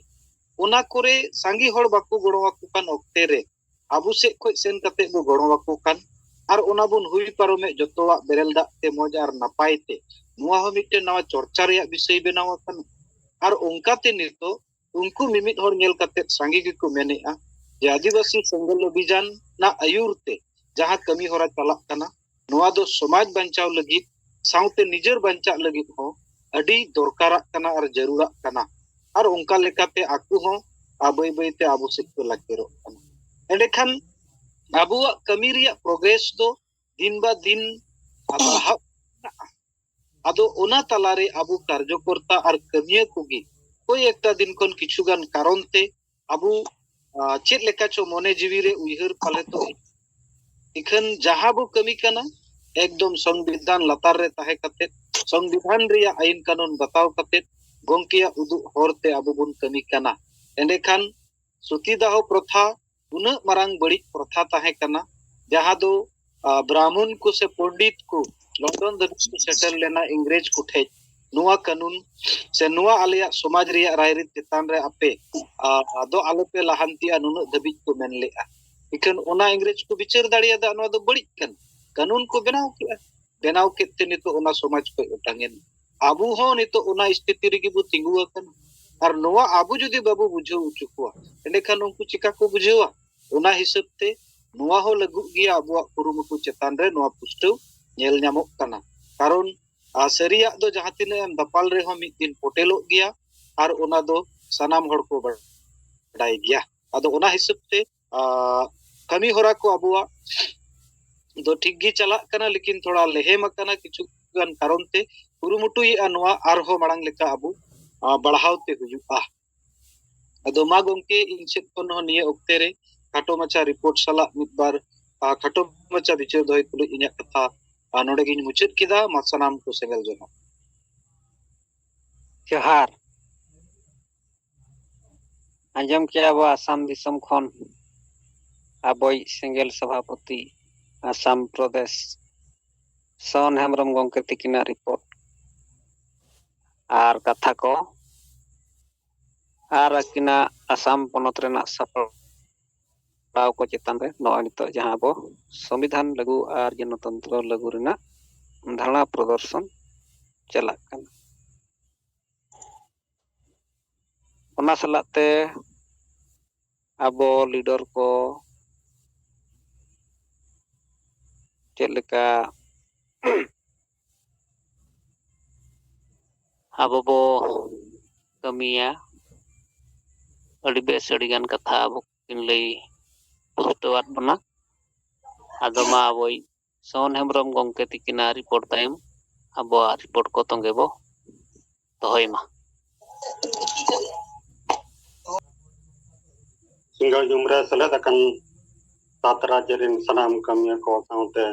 ᱚᱱᱟ ᱠᱚᱨᱮ ᱥᱟᱸᱜᱮ ᱦᱚᱲ ᱵᱟᱠᱚ ᱜᱚᱲᱚ ᱟᱠᱚ ᱠᱟᱱ ᱚᱠᱛᱮ ᱨᱮ ᱟᱵᱚ ᱥᱮᱫ ᱠᱷᱚᱱ ᱥᱮᱱ ᱠᱟᱛᱮ ᱵᱚ ᱜᱚᱲᱚ ᱟᱠᱚ ᱠᱟᱱ, ᱟᱨ ᱚᱱᱟ ᱵᱚᱱ ᱦᱩᱭ ᱯᱟᱨᱚᱢᱮᱫ ᱡᱚᱛᱚᱣᱟᱜ ᱵᱮᱨᱮᱞ ᱫᱟᱜ ᱛᱮ ᱢᱚᱡᱽ ᱟᱨ ᱱᱟᱯᱟᱭ ᱛᱮ, ᱱᱚᱣᱟ ᱦᱚᱸ ᱢᱤᱫᱴᱮᱱ ᱱᱟᱣᱟ ᱪᱚᱨᱪᱟ ᱨᱮᱭᱟᱜ ᱵᱤᱥᱚᱭ ᱵᱮᱱᱟᱣ ᱟᱠᱟᱱᱟ᱾ ᱟᱨ ᱚᱱᱠᱟᱛᱮ ᱱᱤᱛᱚᱜ ᱩᱱᱠᱩ ᱢᱤᱢᱤᱫ ᱦᱚᱲ ᱧᱮᱞ ᱠᱟᱛᱮ ᱥᱟᱸᱜᱮ ᱜᱮᱠᱚ ᱢᱮᱱᱮᱫᱼᱟ ᱡᱮ ᱟᱹᱫᱤᱵᱟᱹᱥᱤ ᱥᱮᱸᱜᱮᱞ ᱚᱵᱷᱤᱡᱟᱱ ᱨᱮᱱᱟᱜ ᱟᱹᱭᱩᱨ ᱛᱮ ᱡᱟᱦᱟᱸ ᱠᱟᱹᱢᱤ ᱦᱚᱨᱟ ᱪᱟᱞᱟᱜ ᱠᱟᱱᱟ, ᱱᱚᱣᱟ ᱫᱚ ᱥᱚᱢᱟᱡᱽ ᱵᱟᱧᱪᱟᱣ ᱞᱟᱹᱜᱤᱫ ᱥᱟᱶᱛᱮ ᱱᱤᱡᱮᱨ ᱵᱟᱧᱪᱟᱜ ᱞᱟᱹᱜᱤᱫ ᱦᱚᱸ ᱟᱹᱰᱤ ᱫᱚᱨᱠᱟᱨᱟᱜ ᱠᱟᱱᱟ ᱟᱨ ᱡᱟᱹᱨᱩᱲᱟᱜ ᱠᱟᱱᱟ᱾ ᱟᱨ ᱚᱱᱠᱟ ᱞᱮᱠᱟᱛᱮ ᱟᱠᱚ ᱦᱚᱸ ᱟ, ᱵᱟᱹᱭ ᱵᱟᱹᱭᱛᱮ ᱟᱵᱚ ᱥᱮᱫ ᱠᱚ ᱞᱟᱠᱮᱨᱚᱜ ᱠᱟᱱᱟ᱾ ᱮᱸᱰᱮᱠᱷᱟᱱ ᱟᱵᱚᱣᱟᱜ ᱠᱟᱹᱢᱤ ᱨᱮᱭᱟᱜ ᱯᱨᱚᱜᱨᱮᱥ ᱫᱚ ᱫᱤᱱ ᱵᱟ ᱫᱤᱱ ᱞᱟᱦᱟᱜ ᱠᱟᱱᱟ᱾ ᱟᱫᱚ ᱚᱱᱟ ᱛᱟᱞᱟᱨᱮ ᱟᱵᱚ ᱠᱟᱨᱡᱚᱠᱚᱨᱛᱟ ᱟᱨ ᱠᱟᱹᱢᱤᱭᱟᱹ ᱠᱚᱜᱮ ᱠᱚᱭ ᱮᱠᱴᱟ ᱫᱤᱱ ᱠᱷᱚᱱ ᱠᱤᱪᱷᱩ ᱜᱟᱱ ᱠᱟᱨᱚᱱ ᱛᱮ ᱟᱵᱚ, ᱟ, ᱟᱨ ᱪᱮᱫ ᱞᱮᱠᱟ ᱪᱚ ᱢᱚᱱᱮ ᱡᱤᱣᱤ ᱨᱮ ᱩᱭᱦᱟᱹᱨ ᱯᱟᱞᱮ ᱛᱚ, ᱤᱠᱷᱟᱹᱱ ᱡᱟᱦᱟᱸ ᱵᱚ ᱠᱟᱹᱢᱤ ᱠᱟᱱᱟ, ᱮᱠᱫᱚᱢ ᱥᱚᱝᱵᱤᱫᱷᱟᱱ ᱞᱟᱛᱟᱨ ᱨᱮ ᱛᱟᱦᱮᱸ ᱠᱟᱛᱮ, ᱥᱚᱝᱵᱤᱫᱷᱟᱱ ᱨᱮᱭᱟᱜ ᱟᱹᱭᱤᱱ ᱠᱟᱹᱱᱩᱱ ᱵᱟᱛᱟᱣ ᱠᱟᱛᱮ, ᱜᱚᱢᱠᱮᱭᱟᱜ ᱩᱫᱩᱜ ᱦᱚᱨ ᱛᱮ ᱟᱵᱚ ᱵᱚᱱ ᱠᱟᱹᱢᱤ ᱠᱟᱱᱟ᱾ ᱮᱸᱰᱮᱠᱷᱟᱱ ᱥᱚᱛᱤᱫᱟᱦᱚ ᱯᱨᱚᱛᱷᱟ ᱩᱱᱟᱹᱜ ᱢᱟᱨᱟᱝ ᱵᱟᱹᱲᱤᱡ ᱯᱨᱚᱛᱷᱟ ᱛᱟᱦᱮᱸ ᱠᱟᱱᱟ, ᱡᱟᱦᱟᱸ ᱫᱚ, ᱟ, ᱵᱨᱟᱦᱢᱚᱱ ᱠᱚ ᱥᱮ ᱯᱚᱱᱰᱤᱛ ᱠᱚ ᱞᱚᱱᱰᱚᱱ ᱫᱷᱟᱹᱵᱤᱡ ᱠᱚ ᱥᱮᱴᱮᱨ ᱞᱮᱱᱟ ᱤᱝᱨᱮᱡᱽ ᱠᱚ ᱴᱷᱮᱡ᱾ ᱱᱚᱣᱟ ᱠᱟᱹᱱᱩᱱ ᱥᱮ ᱱᱚᱣᱟ ᱟᱞᱮᱭᱟᱜ ᱥᱚᱢᱟᱡᱽ ᱨᱮᱭᱟᱜ ᱨᱟᱭᱨᱤᱛ ᱪᱮᱛᱟᱱ ᱨᱮ ᱟᱯᱮ, ᱟ, ᱫᱚ ᱟᱞᱚᱯᱮ ᱞᱟᱦᱟᱱᱛᱤᱜᱼᱟ, ᱱᱩᱱᱟᱹᱜ ᱫᱷᱟᱹᱵᱤᱡ ᱠᱚ ᱢᱮᱱ ᱞᱮᱜᱼᱟ᱾ ᱤᱠᱷᱟᱹᱱ ᱚᱱᱟ ᱤᱝᱨᱮᱡᱽ ᱠᱚ ᱵᱤᱪᱟᱹᱨ ᱫᱟᱲᱮᱭᱟᱫᱟ, ᱱᱚᱣᱟ ᱫᱚ ᱵᱟᱹᱲᱤᱡ ᱠᱟᱱᱟ᱾ ᱠᱟᱹᱱᱩᱱ ᱠᱚ ᱵᱮᱱᱟᱣ ᱠᱮᱜᱼᱟ, ᱵᱮᱱᱟᱣ ᱠᱮᱫ ᱛᱮ ᱱᱤᱛᱚᱜ ᱚᱱᱟ ᱥᱚᱢᱟᱡᱽ ᱠᱷᱚᱡ ᱚᱴᱟᱝ ᱮᱱ᱾ ᱟᱵᱚ ᱦᱚᱸ ᱱᱤᱛᱚᱜ ᱚᱱᱟ ᱥᱛᱷᱤᱛᱤ ᱨᱮᱜᱮ ᱵᱚ ᱛᱤᱸᱜᱩ ᱟᱠᱟᱱᱟ᱾ ᱟᱨ ᱱᱚᱣᱟ ᱟᱵᱚ ᱡᱩᱫᱤ ᱵᱟᱵᱚ ᱵᱩᱡᱷᱟᱹᱣ ᱦᱚᱪᱚ ᱠᱚᱣᱟ, ᱮᱸᱰᱮᱠᱷᱟᱱ ᱩᱱᱠᱩ ᱪᱤᱠᱟ ᱠᱚ ᱵᱩᱡᱷᱟᱹᱣᱟ? ᱚᱱᱟ ᱦᱤᱥᱟᱹᱵ ᱛᱮ ᱱᱚᱣᱟ ᱦᱚᱸ ᱞᱟᱹᱜᱩᱜ ᱜᱮᱭᱟ ᱟᱵᱚᱣᱟᱜ ᱠᱩᱨᱩᱢᱩᱴᱩ ᱪᱮᱛᱟᱱ ᱨᱮ ᱱᱚᱣᱟ ᱯᱩᱥᱴᱟᱹᱣ ᱧᱮᱞ ᱧᱟᱢᱚᱜ ᱠᱟᱱᱟ᱾ ᱠᱟᱨᱚᱱ, ᱟᱨ ᱥᱟᱹᱨᱤᱭᱟᱜ ᱫᱚ ᱡᱟᱦᱟᱸ ᱛᱤᱱᱟᱹᱜ ᱮᱢ ᱫᱟᱯᱟᱞ ᱨᱮᱦᱚᱸ ᱢᱤᱫ ᱫᱤᱱ ᱯᱚᱴᱮᱞᱚᱜ ᱜᱮᱭᱟ, ᱟᱨ ᱚᱱᱟ ᱫᱚ ᱥᱟᱱᱟᱢ ᱦᱚᱲ ᱠᱚ ᱵᱟᱰᱟᱭ ᱜᱮᱭᱟ᱾ ᱟᱫᱚ ᱚᱱᱟ ᱦᱤᱥᱟᱹᱵ ᱛᱮ, ᱟ, ᱠᱟᱹᱢᱤ ᱦᱚᱨᱟ ᱠᱚ ᱟᱵᱚᱣᱟᱜ ᱫᱚ ᱴᱷᱤᱠ ᱜᱮ ᱪᱟᱞᱟᱜ ᱠᱟᱱᱟ, ᱞᱮᱠᱤᱱ ᱛᱷᱚᱲᱟ ᱞᱮᱦᱮᱢ ᱟᱠᱟᱱᱟ ᱠᱤᱪᱷᱩ ᱜᱟᱱ ᱠᱟᱨᱚᱱ ᱛᱮ᱾ ᱠᱩᱨᱩᱢᱩᱴᱩᱭᱮᱫᱼᱟ ᱱᱚᱣᱟ ᱟᱨᱦᱚᱸ ᱢᱟᱲᱟᱝ ᱞᱮᱠᱟ ᱟᱵᱚ, ᱟ, ᱵᱟᱲᱦᱟᱣ ᱛᱮ ᱦᱩᱭᱩᱜᱼᱟ᱾ ᱟᱫᱚ ᱢᱟ ᱜᱚᱢᱠᱮ, ᱤᱧ ᱥᱮᱫ ᱠᱷᱚᱱ ᱦᱚᱸ ᱱᱤᱭᱟᱹ ᱚᱠᱛᱮ ᱨᱮ ᱠᱷᱟᱴᱚ ᱢᱟᱪᱷᱟ ᱨᱤᱯᱳᱨᱴ ᱥᱟᱞᱟᱜ ᱢᱤᱫ ᱵᱟᱨ, ᱟ, ᱠᱷᱟᱴᱚ ᱢᱟᱪᱷᱟ ᱵᱤᱪᱟᱹᱨ ᱫᱚᱦᱚᱭ ᱛᱩᱞᱩᱡ ᱤᱧᱟᱹᱜ ᱠᱟᱛᱷᱟ, ᱟ, ᱱᱚᱰᱮ ᱜᱤᱧ ᱢᱩᱪᱟᱹᱫ ᱠᱮᱫᱟ᱾ ᱢᱟ ᱥᱟᱱᱟᱢ ᱠᱚ ᱥᱮᱸᱜᱮᱞ ᱡᱚᱦᱟᱨ᱾ ᱡᱚᱦᱟᱨ᱾ ᱟᱸᱡᱚᱢ ᱠᱮᱜᱼᱟ ᱵᱚ ᱟᱥᱟᱢ ᱫᱤᱥᱚᱢ ᱠᱷᱚᱱ ᱟᱵᱚᱭᱤᱡ ᱥᱮᱸᱜᱮᱞ ᱥᱚᱵᱷᱟᱯᱚᱛᱤ ᱟᱥᱟᱢ ᱯᱨᱚᱫᱮᱥ ᱥᱚᱱ ᱦᱮᱢᱵᱨᱚᱢ ᱜᱚᱢᱠᱮ ᱛᱤᱠᱤᱱᱟᱜ ᱨᱤᱯᱳᱨᱴ ᱟᱨ ᱠᱟᱛᱷᱟ ᱠᱚ, ᱟᱨ ᱟᱹᱠᱤᱱᱟᱜ ᱟᱥᱟᱢ ᱯᱚᱱᱚᱛ ᱨᱮᱱᱟᱜ ᱥᱟᱯᱲᱟᱣ ᱠᱚ ᱪᱮᱛᱟᱱ ᱨᱮ ᱱᱚᱜᱼᱚᱭ ᱱᱤᱛᱚᱜ ᱡᱟᱦᱟᱸ ᱟᱵᱚ ᱥᱚᱝᱵᱤᱫᱷᱟᱱ ᱞᱟᱹᱜᱩ ᱟᱨ ᱜᱚᱱᱚᱛᱚᱱᱛᱨᱚ ᱞᱟᱹᱜᱩ ᱨᱮᱱᱟᱜ ᱫᱷᱟᱨᱱᱟ ᱯᱨᱚᱫᱚᱨᱥᱚᱱ ᱪᱟᱞᱟᱜ ᱠᱟᱱᱟ᱾ ᱚᱱᱟ ᱥᱟᱞᱟᱜ ᱛᱮ ᱟᱵᱚ ᱞᱤᱰᱟᱨ ᱠᱚ ᱪᱮᱫ ᱞᱮᱠᱟ ᱟᱵᱚ ᱵᱚ ᱠᱟᱹᱢᱤᱭᱟ, ᱟᱹᱰᱤ ᱵᱮᱥ, ᱟᱹᱰᱤ ᱜᱟᱱ ᱠᱟᱛᱷᱟ ᱟᱵᱚ ᱠᱤᱱ ᱞᱟᱹᱭ ᱯᱩᱥᱴᱟᱹᱣᱟᱫ ᱵᱚᱱᱟ᱾ ᱟᱫᱚ ᱢᱟ ᱟᱵᱚᱭᱤᱡ ᱥᱚᱱ ᱦᱮᱢᱵᱨᱚᱢ ᱜᱚᱢᱠᱮ ᱛᱤᱠᱤᱱᱟᱜ ᱨᱤᱯᱳᱨᱴ ᱛᱟᱭᱚᱢ ᱟᱵᱚᱣᱟᱜ ᱨᱤᱯᱳᱨᱴ ᱠᱚ ᱛᱚᱸᱜᱮ ᱵᱚ ᱫᱚᱦᱚᱭ ᱢᱟ᱾ ᱥᱤᱸᱜᱟᱹᱲ ᱧᱩᱢ ᱨᱮ ᱥᱮᱞᱮᱫ ᱟᱠᱟᱱ ᱥᱟᱛ ᱨᱟᱡᱽ ᱨᱮᱱ ᱥᱟᱱᱟᱢ ᱠᱟᱹᱢᱤᱭᱟᱹ ᱠᱚ ᱥᱟᱶᱛᱮ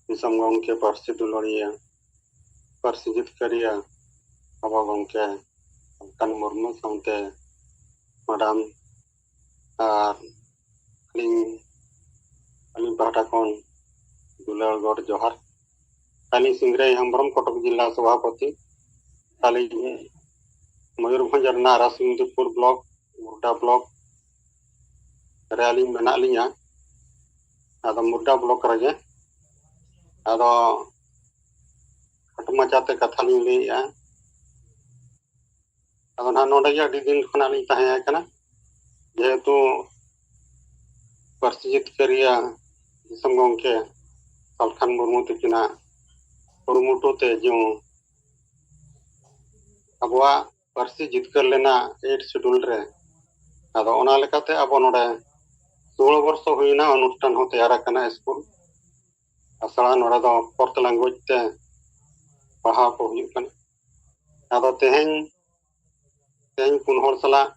ᱫᱤᱥᱚᱢ ᱜᱚᱢᱠᱮ, ᱯᱟᱹᱨᱥᱤ ᱫᱩᱞᱟᱹᱲᱤᱭᱟᱹ, ᱯᱟᱹᱨᱥᱤ ᱡᱤᱛᱠᱟᱹᱨᱤᱭᱟᱹ ᱟᱵᱚ ᱜᱚᱢᱠᱮ ᱥᱟᱞᱠᱷᱟᱱ ᱢᱩᱨᱢᱩ ᱥᱟᱶᱛᱮ ᱢᱮᱰᱟᱢ ᱟᱨ ᱟᱹᱞᱤᱧ, ᱟᱹᱞᱤᱧ ᱯᱟᱦᱴᱟ ᱠᱷᱚᱱ ᱫᱩᱞᱟᱹᱲ ᱜᱚᱰ ᱡᱚᱦᱟᱨ᱾ ᱟᱹᱞᱤᱧ ᱥᱤᱝᱨᱟᱹᱭ ᱦᱮᱢᱵᱨᱚᱢ, ᱠᱚᱴᱚᱠ ᱡᱤᱞᱟ ᱥᱚᱵᱷᱟᱯᱚᱛᱤ᱾ ᱟᱹᱞᱤᱧ ᱢᱚᱭᱩᱨᱵᱷᱚᱸᱡᱽ ᱨᱮᱱᱟᱜ ᱨᱟᱥᱢᱤᱫᱤᱯᱩᱨ ᱵᱞᱚᱠ, ᱢᱩᱨᱰᱟ ᱵᱞᱚᱠ ᱨᱮ ᱟᱹᱞᱤᱧ ᱢᱮᱱᱟᱜ ᱞᱤᱧᱟ᱾ ᱟᱫᱚ ᱢᱩᱨᱰᱟ ᱵᱞᱚᱠ ᱨᱮᱜᱮ᱾ ᱟᱫᱚ ᱠᱷᱟᱴᱚ ᱢᱟᱪᱷᱟᱛᱮ ᱠᱟᱛᱷᱟ ᱞᱤᱧ ᱞᱟᱹᱭᱮᱜᱼᱟ᱾ ᱟᱫᱚ ᱱᱟᱦᱟᱜ ᱱᱚᱰᱮ ᱜᱮ ᱟᱹᱰᱤ ᱫᱤᱱ ᱠᱷᱚᱱᱟᱜ ᱞᱤᱧ ᱛᱟᱦᱮᱸ ᱟᱠᱟᱱᱟ, ᱡᱮᱦᱮᱛᱩ ᱯᱟᱹᱨᱥᱤ ᱡᱤᱛᱠᱟᱹᱨᱤᱭᱟᱹ ᱫᱤᱥᱚᱢ ᱜᱚᱢᱠᱮ ᱥᱟᱞᱠᱷᱟᱱ ᱢᱩᱨᱢᱩ ᱛᱟᱹᱠᱤᱱᱟᱜ ᱠᱩᱨᱩᱢᱩᱴᱩ ᱛᱮ ᱡᱮ ᱟᱵᱚᱣᱟᱜ ᱯᱟᱹᱨᱥᱤ ᱡᱤᱛᱠᱟᱹᱨ ᱞᱮᱱᱟ ᱮᱭᱤᱴ ᱥᱤᱰᱩᱞ ᱨᱮ᱾ ᱟᱫᱚ ᱚᱱᱟ ᱞᱮᱠᱟᱛᱮ ᱟᱵᱚ ᱱᱚᱰᱮ ᱥᱳᱞᱳ ᱵᱚᱨᱥᱚ ᱦᱩᱭᱱᱟ, ᱚᱱᱩᱥᱴᱷᱟᱱ ᱦᱚᱸ ᱛᱮᱭᱟᱨ ᱟᱠᱟᱱᱟ, ᱥᱠᱩᱞ ᱟᱥᱲᱟ᱾ ᱱᱚᱰᱮ ᱫᱚ ᱯᱷᱳᱨᱛᱷ ᱞᱮᱝᱜᱩᱭᱮᱡᱽ ᱛᱮ ᱯᱟᱲᱦᱟᱣ ᱠᱚ ᱦᱩᱭᱩᱜ ᱠᱟᱱᱟ᱾ ᱟᱫᱚ ᱛᱮᱦᱮᱧ, ᱛᱮᱦᱮᱧ ᱯᱩᱱ ᱦᱚᱲ ᱥᱟᱞᱟᱜ,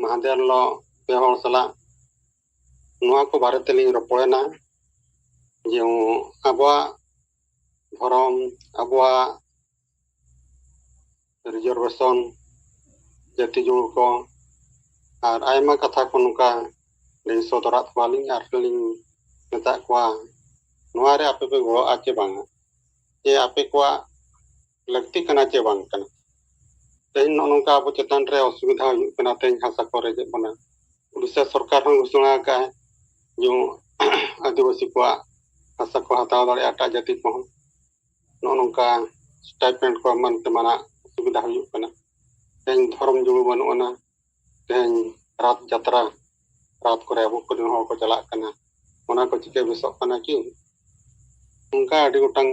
ᱢᱟᱦᱫᱮᱨ ᱦᱤᱞᱳᱜ ᱯᱮ ᱦᱚᱲ ᱥᱟᱞᱟᱜ ᱱᱚᱣᱟ ᱠᱚ ᱵᱟᱨᱮ ᱛᱮᱞᱤᱧ ᱨᱚᱯᱚᱲᱮᱱᱟ ᱡᱮ ᱟᱵᱚᱣᱟᱜ ᱫᱷᱚᱨᱚᱢ, ᱟᱵᱚᱣᱟᱜ ᱨᱤᱡᱟᱨᱵᱷᱮᱥᱚᱱ, ᱡᱟᱹᱛᱤ ᱡᱩᱲᱩ ᱠᱚ ᱟᱨ ᱟᱭᱢᱟ ᱠᱟᱛᱷᱟ ᱠᱚ ᱱᱚᱝᱠᱟ ᱞᱤᱧ ᱥᱚᱫᱚᱨᱟᱫ ᱠᱚᱣᱟᱞᱤᱧ ᱟᱨ ᱞᱤᱧ ᱢᱮᱛᱟᱫ ᱠᱚᱣᱟ, ᱱᱚᱣᱟ ᱨᱮ ᱟᱯᱮ ᱯᱮ ᱜᱚᱲᱚᱜᱼᱟ ᱪᱮ ᱵᱟᱝᱟ, ᱪᱮ ᱟᱯᱮ ᱠᱚᱣᱟᱜ ᱞᱟᱹᱠᱛᱤ ᱠᱟᱱᱟ ᱪᱮ ᱵᱟᱝ ᱠᱟᱱᱟ᱾ ᱛᱮᱦᱮᱧ ᱱᱚᱜᱼᱚ ᱱᱚᱝᱠᱟ ᱟᱵᱚ ᱪᱮᱛᱟᱱ ᱨᱮ ᱚᱥᱩᱵᱤᱫᱷᱟ ᱦᱩᱭᱩᱜ ᱠᱟᱱᱟ, ᱛᱮᱦᱮᱧ ᱦᱟᱥᱟ ᱠᱚ ᱨᱮᱡᱮᱫ ᱵᱚᱱᱟ᱾ ᱩᱰᱤᱥᱟ ᱥᱚᱨᱠᱟᱨ ᱦᱚᱸ ᱜᱷᱳᱥᱚᱱᱟ ᱟᱠᱟᱫᱼᱟᱭ ᱡᱮ ᱟᱹᱫᱤᱵᱟᱹᱥᱤ ᱠᱚᱣᱟᱜ ᱦᱟᱥᱟ ᱠᱚ ᱦᱟᱛᱟᱣ ᱫᱟᱲᱮᱭᱟᱜᱼᱟ ᱮᱴᱟᱜ ᱡᱟᱹᱛᱤ ᱠᱚᱦᱚᱸ᱾ ᱱᱚᱜᱼᱚ ᱱᱚᱝᱠᱟ ᱥᱴᱟᱭᱯᱮᱱᱰ ᱠᱚ ᱮᱢᱟᱱ ᱛᱮᱢᱟᱱᱟᱜ ᱚᱥᱩᱵᱤᱫᱷᱟ ᱦᱩᱭᱩᱜ ᱠᱟᱱᱟ᱾ ᱛᱮᱦᱮᱧ ᱫᱷᱚᱨᱚᱢ ᱡᱩᱲᱩ ᱵᱟᱹᱱᱩᱜ ᱟᱱᱟ, ᱛᱮᱦᱮᱧ ᱨᱟᱛ ᱡᱟᱛᱨᱟ, ᱨᱟᱛ ᱠᱚᱨᱮ ᱟᱵᱚ ᱠᱚᱨᱮᱱ ᱦᱚᱲ ᱠᱚ ᱪᱟᱞᱟᱜ ᱠᱟᱱᱟ, ᱚᱱᱟ ᱠᱚ ᱪᱤᱠᱟᱹ ᱵᱮᱥᱚᱜ ᱠᱟᱱᱟ ᱠᱤ? ᱚᱱᱠᱟ ᱟᱹᱰᱤ ᱜᱚᱴᱟᱝ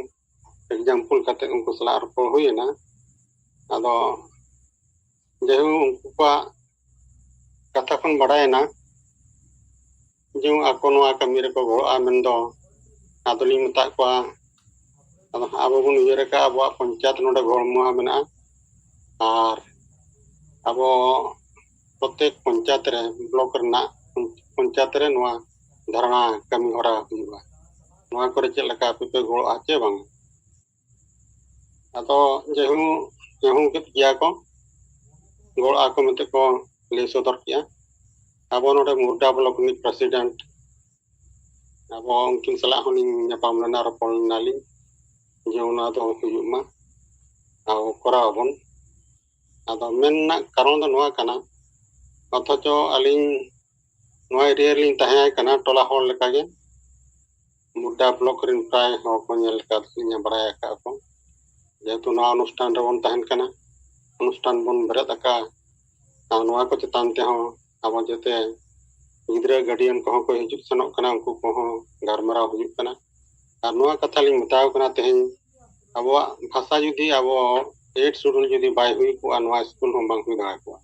ᱮᱠᱡᱟᱢᱯᱚᱞ ᱠᱟᱛᱮ ᱩᱱᱠᱩ ᱥᱟᱞᱟᱜ ᱨᱚᱯᱚᱲ ᱦᱩᱭᱮᱱᱟ᱾ ᱟᱫᱚ ᱡᱟᱭᱦᱳᱠ, ᱩᱱᱠᱩ ᱠᱚᱣᱟᱜ ᱠᱟᱛᱷᱟ ᱠᱷᱚᱱ ᱵᱟᱰᱟᱭᱮᱱᱟ ᱡᱮ ᱟᱠᱚ ᱱᱚᱣᱟ ᱠᱟᱹᱢᱤ ᱨᱮᱠᱚ ᱜᱚᱲᱚᱜᱼᱟ ᱢᱮᱱᱫᱚ᱾ ᱟᱫᱚᱞᱤᱧ ᱢᱮᱛᱟᱫ ᱠᱚᱣᱟ, ᱟᱫᱚ ᱦᱟᱸᱜ ᱟᱵᱚ ᱵᱚᱱ ᱩᱭᱦᱟᱹᱨ ᱟᱠᱟᱫ ᱟᱵᱚᱣᱟᱜ ᱯᱚᱧᱪᱟᱭᱮᱛ ᱱᱚᱰᱮ ᱜᱚᱲᱢᱚᱦᱟ ᱢᱮᱱᱟᱜᱼᱟ, ᱟᱨ ᱟᱵᱚ ᱯᱨᱚᱛᱮᱠ ᱯᱚᱧᱪᱟᱭᱮᱛ ᱨᱮ, ᱵᱞᱚᱠ ᱨᱮᱱᱟᱜ ᱯᱚᱧᱪᱟᱭᱮᱛ ᱨᱮ ᱱᱚᱣᱟ ᱫᱷᱟᱨᱱᱟ ᱠᱟᱹᱢᱤ ᱦᱚᱨᱟ ᱦᱩᱭᱩᱜᱼᱟ᱾ ᱱᱚᱣᱟ ᱠᱚᱨᱮ ᱪᱮᱫ ᱞᱮᱠᱟ ᱟᱯᱮ ᱯᱮ ᱜᱚᱲᱚᱜᱼᱟ ᱪᱮ ᱵᱟᱝ? ᱟᱫᱚ ᱡᱟᱭᱦᱳᱠ, ᱡᱟᱭᱦᱳᱠ ᱠᱮᱫ ᱜᱮᱭᱟ ᱠᱚ, ᱜᱚᱲᱚᱜ ᱟᱠᱚ ᱢᱮᱱᱛᱮ ᱠᱚ ᱞᱟᱹᱭ ᱥᱚᱫᱚᱨ ᱠᱮᱜᱼᱟ᱾ ᱟᱵᱚ ᱱᱚᱰᱮ ᱢᱩᱨᱰᱟ ᱵᱞᱚᱠ ᱨᱤᱱᱤᱡ ᱯᱨᱮᱥᱤᱰᱮᱱᱴ ᱟᱵᱚ ᱩᱱᱠᱤᱱ ᱥᱟᱞᱟᱜ ᱦᱚᱸᱞᱤᱧ ᱧᱟᱯᱟᱢ ᱞᱮᱱᱟ, ᱨᱚᱯᱚᱲ ᱞᱮᱱᱟᱞᱤᱧ ᱡᱮ ᱚᱱᱟ ᱫᱚ ᱦᱩᱭᱩᱜ ᱢᱟ, ᱟᱨ ᱠᱚᱨᱟᱣ ᱟᱵᱚᱱ᱾ ᱟᱫᱚ ᱢᱮᱱ ᱨᱮᱱᱟᱜ ᱠᱟᱨᱚᱱ ᱫᱚ ᱱᱚᱣᱟ ᱠᱟᱱᱟ, ᱚᱛᱷᱚᱪᱚ ᱟᱹᱞᱤᱧ ᱱᱚᱣᱟ ᱮᱨᱤᱭᱟ ᱨᱮᱞᱤᱧ ᱛᱟᱦᱮᱸ ᱠᱟᱱᱟ ᱴᱚᱞᱟ ᱦᱚᱲ ᱞᱮᱠᱟᱜᱮ᱾ ᱢᱩᱨᱰᱟ ᱵᱞᱚᱠ ᱨᱮᱱ ᱯᱨᱟᱭ ᱦᱚᱲ ᱠᱚ ᱧᱮᱞ ᱟᱠᱟᱫ ᱞᱤᱧᱟ, ᱵᱟᱲᱟᱭ ᱟᱠᱟᱫ ᱠᱚ, ᱡᱮᱦᱮᱛᱩ ᱱᱚᱣᱟ ᱚᱱᱩᱥᱴᱷᱟᱱ ᱨᱮᱵᱚᱱ ᱛᱟᱦᱮᱱ ᱠᱟᱱᱟ, ᱚᱱᱩᱥᱴᱷᱟᱱ ᱵᱚᱱ ᱵᱮᱨᱮᱫ ᱟᱠᱟᱫᱼᱟ᱾ ᱟᱨ ᱱᱚᱣᱟ ᱠᱚ ᱪᱮᱛᱟᱱ ᱛᱮᱦᱚᱸ ᱟᱵᱚ ᱡᱚᱛᱚ ᱜᱤᱫᱽᱨᱟᱹ ᱜᱟᱨᱰᱤᱭᱟᱱ ᱠᱚᱦᱚᱸ ᱠᱚ ᱦᱤᱡᱩᱜ ᱥᱮᱱᱚᱜ ᱠᱟᱱᱟ, ᱩᱱᱠᱩ ᱠᱚᱦᱚᱸ ᱜᱟᱞᱢᱟᱨᱟᱣ ᱦᱩᱭᱩᱜ ᱠᱟᱱᱟ᱾ ᱟᱨ ᱱᱚᱣᱟ ᱠᱟᱛᱷᱟ ᱞᱤᱧ ᱢᱮᱛᱟᱣ ᱠᱟᱱᱟ, ᱛᱮᱦᱮᱧ ᱟᱵᱚᱣᱟᱜ ᱵᱷᱟᱥᱟ ᱡᱩᱫᱤ ᱟᱵᱚ ᱮᱭᱤᱴ ᱥᱤᱰᱩᱞ ᱡᱩᱫᱤ ᱵᱟᱭ ᱦᱩᱭ ᱠᱚᱜᱼᱟ, ᱱᱚᱣᱟ ᱥᱠᱩᱞ ᱦᱚᱸ ᱵᱟᱝ ᱦᱩᱭ ᱫᱟᱲᱮ ᱠᱚᱜᱼᱟ᱾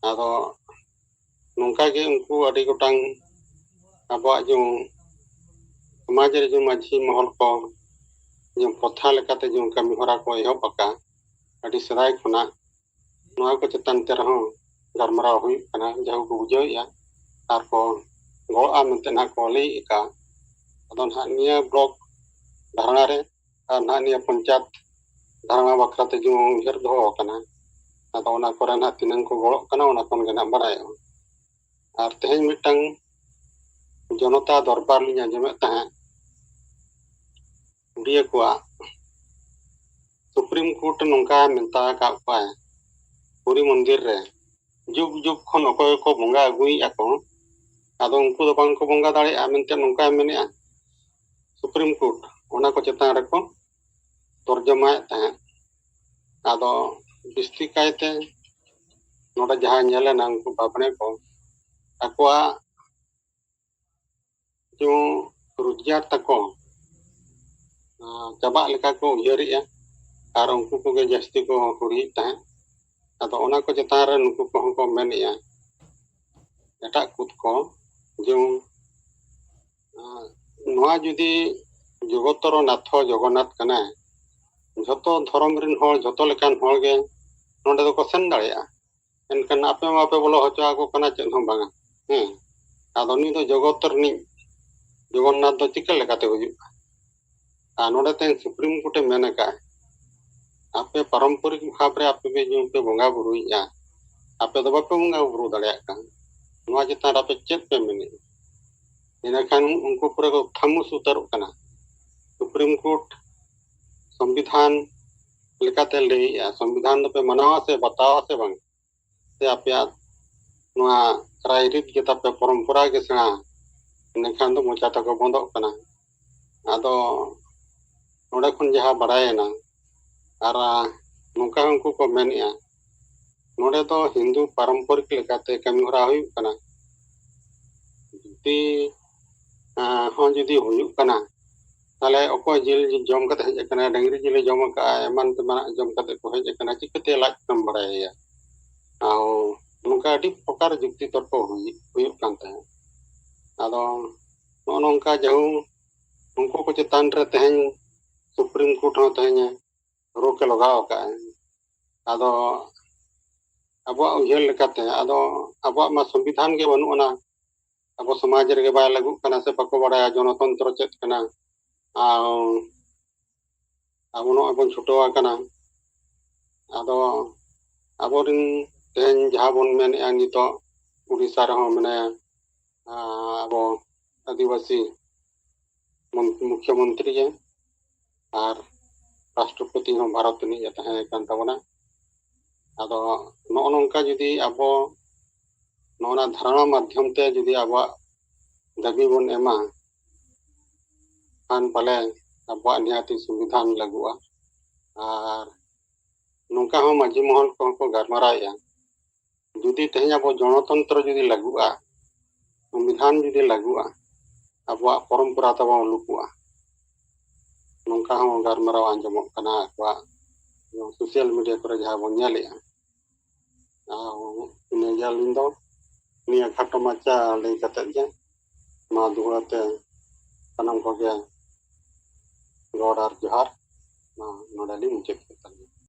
ᱟᱫᱚ ᱱᱚᱝᱠᱟ ᱜᱮ ᱩᱱᱠᱩ ᱟᱹᱰᱤ ᱜᱚᱴᱟᱝ ᱟᱵᱚᱣᱟᱜ ᱡᱮ ᱥᱚᱢᱟᱡᱽ ᱨᱮ ᱡᱮ ᱢᱟᱹᱡᱷᱤ ᱢᱚᱦᱚᱞ ᱠᱚ ᱡᱮ ᱯᱨᱚᱛᱷᱟ ᱞᱮᱠᱟᱛᱮ ᱡᱮ ᱠᱟᱹᱢᱤ ᱦᱚᱨᱟ ᱠᱚ ᱮᱦᱚᱵ ᱟᱠᱟᱫ ᱟᱹᱰᱤ ᱥᱮᱫᱟᱭ ᱠᱷᱚᱱᱟᱜ, ᱱᱚᱣᱟ ᱠᱚ ᱪᱮᱛᱟᱱ ᱛᱮ ᱨᱮᱦᱚᱸ ᱜᱟᱞᱢᱟᱨᱟᱣ ᱦᱩᱭᱩᱜ ᱠᱟᱱᱟ, ᱡᱟᱦᱟᱸ ᱠᱚ ᱵᱩᱡᱷᱟᱹᱣᱮᱫᱼᱟ ᱟᱨ ᱠᱚ ᱜᱚᱲᱚᱜᱼᱟ ᱢᱮᱱᱛᱮ ᱱᱟᱦᱟᱜ ᱠᱚ ᱞᱟᱹᱭᱮᱫ ᱟᱠᱟᱫ᱾ ᱟᱫᱚ ᱱᱟᱦᱟᱜ ᱱᱤᱭᱟᱹ ᱵᱞᱚᱠ ᱫᱷᱟᱨᱱᱟ ᱨᱮ ᱟᱨ ᱱᱟᱦᱟᱜ ᱱᱤᱭᱟᱹ ᱯᱚᱧᱪᱟᱭᱮᱛ ᱫᱷᱟᱨᱱᱟ ᱵᱟᱠᱷᱨᱟ ᱛᱮ ᱡᱮ ᱩᱭᱦᱟᱹᱨ ᱫᱚᱦᱚ ᱟᱠᱟᱱᱟ, ᱟᱫᱚ ᱚᱱᱟ ᱠᱚᱨᱮ ᱱᱟᱦᱟᱜ ᱛᱤᱱᱟᱹᱝ ᱠᱚ ᱜᱚᱲᱚᱜ ᱠᱟᱱᱟ, ᱚᱱᱟ ᱠᱷᱚᱱ ᱜᱮ ᱱᱟᱦᱟᱜ ᱵᱟᱲᱟᱭᱚᱜᱼᱟ᱾ ᱟᱨ ᱛᱮᱦᱮᱧ ᱢᱤᱫᱴᱟᱝ ᱡᱚᱱᱚᱛᱟ ᱫᱚᱨᱵᱟᱨ ᱞᱤᱧ ᱟᱸᱡᱚᱢᱮᱫ ᱛᱟᱦᱮᱸᱫ, ᱩᱰᱤᱭᱟᱹ ᱠᱚᱣᱟᱜ ᱥᱩᱯᱨᱤᱢ ᱠᱳᱨᱴ ᱱᱚᱝᱠᱟ ᱢᱮᱛᱟ ᱟᱠᱟᱫ ᱠᱚᱣᱟᱭ, ᱯᱩᱨᱤ ᱢᱚᱱᱫᱤᱨ ᱨᱮ ᱡᱩᱜᱽ ᱡᱩᱜᱽ ᱠᱷᱚᱱ ᱚᱠᱚᱭ ᱠᱚ ᱵᱚᱸᱜᱟ ᱟᱹᱜᱩᱭᱮᱫᱼᱟ ᱠᱚ, ᱟᱫᱚ ᱩᱱᱠᱩ ᱫᱚ ᱵᱟᱝ ᱠᱚ ᱵᱚᱸᱜᱟ ᱫᱟᱲᱮᱭᱟᱜᱼᱟ ᱢᱮᱱᱛᱮ ᱱᱚᱝᱠᱟᱭ ᱢᱮᱱᱮᱫᱼᱟ ᱥᱩᱯᱨᱤᱢ ᱠᱳᱨᱴ, ᱚᱱᱟ ᱠᱚ ᱪᱮᱛᱟᱱ ᱨᱮᱠᱚ ᱛᱚᱨᱡᱚᱢᱟᱭᱮᱫ ᱛᱟᱦᱮᱸᱫ᱾ ᱟᱫᱚ ᱵᱤᱥᱛᱤ ᱠᱟᱭᱛᱮ ᱱᱚᱰᱮ ᱡᱟᱦᱟᱸ ᱧᱮᱞᱮᱱᱟ, ᱩᱱᱠᱩ ᱵᱟᱵᱽᱱᱮ ᱠᱚ ᱟᱠᱚᱣᱟᱜ ᱡᱮ ᱨᱳᱡᱽᱜᱟᱨ ᱛᱟᱠᱚ, ᱟᱸ, ᱪᱟᱵᱟᱜ ᱞᱮᱠᱟ ᱠᱚ ᱩᱭᱦᱟᱹᱨᱮᱜᱼᱟ ᱟᱨ ᱩᱱᱠᱩ ᱠᱚᱜᱮ ᱡᱟᱹᱥᱛᱤ ᱠᱚ ᱦᱩᱨᱤᱭᱮᱫ ᱛᱟᱦᱮᱸᱫ᱾ ᱟᱫᱚ ᱚᱱᱟ ᱠᱚ ᱪᱮᱛᱟᱱ ᱨᱮ ᱱᱩᱠᱩ ᱠᱚᱦᱚᱸ ᱠᱚ ᱢᱮᱱᱮᱜᱼᱟ, ᱮᱴᱟᱜ ᱠᱩᱫ ᱠᱚ, ᱡᱮ, ᱟᱸ, ᱱᱚᱣᱟ ᱡᱩᱫᱤ ᱡᱚᱜᱚᱛᱚᱨ ᱱᱟᱛᱷᱚ ᱡᱚᱜᱚᱱᱱᱟᱛᱷ ᱠᱟᱱᱟᱭ, ᱡᱷᱚᱛᱚ ᱫᱷᱚᱨᱚᱢ ᱨᱮᱱ ᱦᱚᱲ, ᱡᱷᱚᱛᱚ ᱞᱮᱠᱟᱱ ᱦᱚᱲ ᱜᱮ ᱱᱚᱰᱮ ᱫᱚᱠᱚ ᱥᱮᱱ ᱫᱟᱲᱮᱭᱟᱜᱼᱟ᱾ ᱮᱱᱠᱷᱟᱱ ᱟᱯᱮ ᱢᱟᱯᱮ ᱵᱚᱞᱚ ᱦᱚᱪᱚ ᱟᱠᱚ ᱠᱟᱱᱟ, ᱪᱮᱫ ᱦᱚᱸ ᱵᱟᱝᱟ᱾ ᱦᱮᱸ, ᱟᱫᱚ ᱩᱱᱤ ᱫᱚ ᱡᱚᱜᱚᱛ ᱨᱤᱱᱤᱡ ᱡᱚᱜᱚᱱᱱᱟᱛᱷ ᱫᱚ ᱪᱤᱠᱟᱹ ᱞᱮᱠᱟᱛᱮ ᱦᱩᱭᱩᱜᱼᱟ? ᱟᱨ ᱱᱚᱰᱮ ᱛᱮᱦᱮᱧ ᱥᱩᱯᱨᱤᱢ ᱠᱳᱨᱴ ᱮ ᱢᱮᱱ ᱟᱠᱟᱫᱼᱟ, ᱟᱯᱮ ᱯᱟᱨᱚᱢᱯᱚᱨᱤᱠ ᱵᱷᱟᱵᱽ ᱨᱮ ᱟᱯᱮ ᱯᱮ ᱧᱩ ᱯᱮ ᱵᱚᱸᱜᱟ ᱵᱩᱨᱩᱭᱮᱫᱼᱟ, ᱟᱯᱮ ᱫᱚ ᱵᱟᱯᱮ ᱵᱚᱸᱜᱟ ᱵᱩᱨᱩ ᱫᱟᱲᱮᱭᱟᱜ ᱠᱟᱱᱟ, ᱱᱚᱣᱟ ᱪᱮᱛᱟᱱ ᱨᱮ ᱟᱯᱮ ᱪᱮᱫ ᱯᱮ ᱢᱮᱱᱮᱫᱼᱟ? ᱤᱱᱟᱹᱠᱷᱟᱱ ᱩᱱᱠᱩ ᱯᱩᱨᱟᱹ ᱠᱚ ᱠᱷᱟᱢᱳᱥ ᱩᱛᱟᱹᱨᱚᱜ ᱠᱟᱱᱟ᱾ ᱥᱩᱯᱨᱤᱢ ᱠᱳᱨᱴ ᱥᱚᱝᱵᱤᱫᱷᱟᱱ ᱞᱮᱠᱟᱛᱮ ᱞᱟᱹᱭᱮᱜᱼᱟ, ᱥᱚᱝᱵᱤᱫᱷᱟᱱ ᱫᱚᱯᱮ ᱢᱟᱱᱟᱣᱟ ᱥᱮ ᱵᱟᱛᱟᱣᱟ ᱥᱮ ᱵᱟᱝ? ᱥᱮ ᱟᱯᱮᱭᱟᱜ ᱱᱚᱣᱟ ᱨᱟᱭᱨᱤᱛ ᱜᱮ ᱛᱟᱯᱮ, ᱯᱚᱨᱚᱢᱯᱚᱨᱟ ᱜᱮ ᱥᱮᱬᱟ? ᱤᱱᱟᱹᱠᱷᱟᱱ ᱫᱚ ᱢᱚᱪᱟ ᱛᱟᱠᱚ ᱵᱚᱱᱫᱚᱜ ᱠᱟᱱᱟ᱾ ᱟᱫᱚ ᱱᱚᱰᱮ ᱠᱷᱚᱱ ᱡᱟᱦᱟᱸ ᱵᱟᱲᱟᱭᱮᱱᱟ, ᱟᱨ ᱱᱚᱝᱠᱟ ᱦᱚᱸ ᱩᱱᱠᱩ ᱠᱚ ᱢᱮᱱᱮᱜᱼᱟ, ᱱᱚᱰᱮ ᱫᱚ ᱦᱤᱱᱫᱩ ᱯᱟᱨᱚᱢᱯᱚᱨᱤᱠ ᱞᱮᱠᱟᱛᱮ ᱠᱟᱹᱢᱤ ᱦᱚᱨᱟ ᱦᱩᱭᱩᱜ ᱠᱟᱱᱟ᱾ ᱡᱩᱫᱤ ᱦᱚᱸ ᱡᱩᱫᱤ ᱦᱩᱭᱩᱜ ᱠᱟᱱᱟ, ᱛᱟᱦᱚᱞᱮ ᱚᱠᱚᱭ ᱡᱤᱞ ᱡᱚᱢ ᱠᱟᱛᱮ ᱦᱮᱡ ᱟᱠᱟᱱᱟ, ᱰᱟᱹᱝᱨᱤ ᱡᱤᱞᱮ ᱡᱚᱢ ᱟᱠᱟᱫᱼᱟ, ᱮᱢᱟᱱ ᱛᱮᱢᱟᱱᱟᱜ ᱡᱚᱢ ᱠᱟᱛᱮ ᱠᱚ ᱦᱮᱡ ᱟᱠᱟᱱᱟ, ᱪᱤᱠᱟᱹᱛᱮ ᱞᱟᱡ ᱠᱚᱢ ᱵᱟᱲᱟᱭᱟ? ᱟᱨ ᱱᱚᱝᱠᱟ ᱟᱹᱰᱤ ᱯᱨᱚᱠᱟᱨ ᱡᱩᱠᱛᱤ ᱛᱚᱨᱠᱚ ᱦᱩᱭᱩᱜ ᱦᱩᱭᱩᱜ ᱠᱟᱱ ᱛᱟᱦᱮᱸᱫ᱾ ᱟᱫᱚ ᱱᱚᱜᱼᱚ ᱱᱚᱝᱠᱟ ᱡᱟᱹᱦᱩ ᱩᱱᱠᱩ ᱠᱚ ᱪᱮᱛᱟᱱ ᱨᱮ ᱛᱮᱦᱮᱧ ᱥᱩᱯᱨᱤᱢ ᱠᱳᱨᱴ ᱦᱚᱸ ᱛᱮᱦᱮᱧ ᱨᱳᱠ ᱮ ᱞᱟᱜᱟᱣ ᱟᱠᱟᱫᱼᱟ᱾ ᱟᱫᱚ ᱟᱵᱚᱣᱟᱜ ᱩᱭᱦᱟᱹᱨ ᱞᱮᱠᱟᱛᱮ, ᱟᱫᱚ ᱟᱵᱚᱣᱟᱜ ᱢᱟ ᱥᱚᱝᱵᱤᱫᱷᱟᱱ ᱜᱮ ᱵᱟᱹᱱᱩᱜ ᱟᱱᱟ, ᱟᱵᱚ ᱥᱚᱢᱟᱡᱽ ᱨᱮᱜᱮ ᱵᱟᱭ ᱞᱟᱹᱜᱩᱜ ᱠᱟᱱᱟ ᱥᱮ ᱵᱟᱠᱚ ᱵᱟᱲᱟᱭᱟ ᱡᱚᱱᱚᱛᱚᱱᱛᱨᱚ ᱪᱮᱫ ᱠᱟᱱᱟ᱾ ᱟᱨ ᱟᱵᱚ ᱱᱚᱜᱼᱚᱭ ᱵᱚᱱ ᱪᱷᱩᱴᱟᱹᱣ ᱟᱠᱟᱱᱟ᱾ ᱟᱫᱚ ᱟᱵᱚᱨᱮᱱ ᱛᱮᱦᱮᱧ ᱡᱟᱦᱟᱸ ᱵᱚᱱ ᱢᱮᱱᱮᱫᱼᱟ, ᱱᱤᱛᱚᱜ ᱩᱲᱤᱥᱥᱟ ᱨᱮᱦᱚᱸ ᱢᱮᱱᱟᱭᱟ, ᱟᱵᱚ ᱟᱹᱫᱤᱵᱟᱹᱥᱤ ᱢᱚᱱ-, ᱢᱩᱠᱷᱭᱚᱢᱚᱱᱛᱨᱤ ᱜᱮ ᱟᱨ ᱨᱟᱥᱴᱨᱚᱯᱚᱛᱤ ᱦᱚᱸ ᱵᱷᱟᱨᱚᱛ ᱨᱤᱱᱤᱡ ᱮ ᱛᱟᱦᱮᱸ ᱠᱟᱱ ᱛᱟᱵᱚᱱᱟ᱾ ᱟᱫᱚ ᱱᱚᱜᱼᱚ ᱱᱚᱝᱠᱟ ᱡᱩᱫᱤ ᱟᱵᱚ ᱱᱚᱜᱼᱚ ᱱᱟ ᱫᱷᱟᱨᱚᱱᱟ ᱢᱟᱫᱽᱫᱷᱚᱢ ᱛᱮ ᱡᱩᱫᱤ ᱟᱵᱚᱣᱟᱜ ᱫᱟᱹᱵᱤ ᱵᱚᱱ ᱮᱢᱟ, ᱠᱷᱟᱱ ᱯᱟᱞᱮ ᱟᱵᱚᱣᱟᱜ ᱱᱤᱦᱟᱹᱛᱤ ᱥᱚᱝᱵᱤᱫᱷᱟᱱ ᱞᱟᱹᱜᱩᱜᱼᱟ᱾ ᱟᱨ ᱱᱚᱝᱠᱟ ᱦᱚᱸ ᱢᱟᱹᱡᱷᱤ ᱢᱚᱦᱚᱞ ᱠᱚᱦᱚᱸ ᱠᱚ ᱜᱟᱞᱢᱟᱨᱟᱣᱮᱫᱼᱟ, ᱡᱩᱫᱤ ᱛᱮᱦᱮᱧ ᱟᱵᱚ ᱜᱚᱱᱚᱛᱚᱱᱛᱨᱚ ᱡᱩᱫᱤ ᱞᱟᱹᱜᱩᱜᱼᱟ, ᱥᱚᱝᱵᱤᱫᱷᱟᱱ ᱡᱩᱫᱤ ᱞᱟᱹᱜᱩᱜᱼᱟ, ᱟᱵᱚᱣᱟᱜ ᱯᱚᱨᱚᱢᱯᱚᱨᱟ ᱛᱟᱵᱚᱱ ᱞᱩᱯᱩᱜᱼᱟ᱾ ᱱᱚᱝᱠᱟ ᱦᱚᱸ ᱜᱟᱞᱢᱟᱨᱟᱣ ᱟᱸᱡᱚᱢᱚᱜ ᱠᱟᱱᱟ ᱟᱠᱚᱣᱟᱜ ᱥᱳᱥᱟᱞ ᱢᱤᱰᱤᱭᱟ ᱠᱚᱨᱮ ᱡᱟᱦᱟᱸ ᱵᱚᱱ ᱧᱮᱞᱮᱜᱼᱟ᱾ ᱟᱨ ᱤᱱᱟᱹᱜᱮ ᱟᱹᱞᱤᱧ ᱫᱚ ᱱᱤᱭᱟᱹ ᱠᱷᱟᱴᱚ ᱢᱟᱪᱷᱟ ᱞᱟᱹᱭ ᱠᱟᱛᱮᱫ ᱜᱮ ᱢᱟ ᱫᱩᱦᱟᱹ ᱛᱮ ᱥᱟᱱᱟᱢ ᱠᱚᱜᱮ ᱜᱚᱰ ᱟᱨ ᱡᱚᱦᱟᱨ, ᱢᱟ ᱱᱚᱰᱮ ᱞᱤᱧ ᱢᱩᱪᱟᱹᱫ ᱠᱮᱫ ᱛᱟᱹᱞᱤᱧᱟ᱾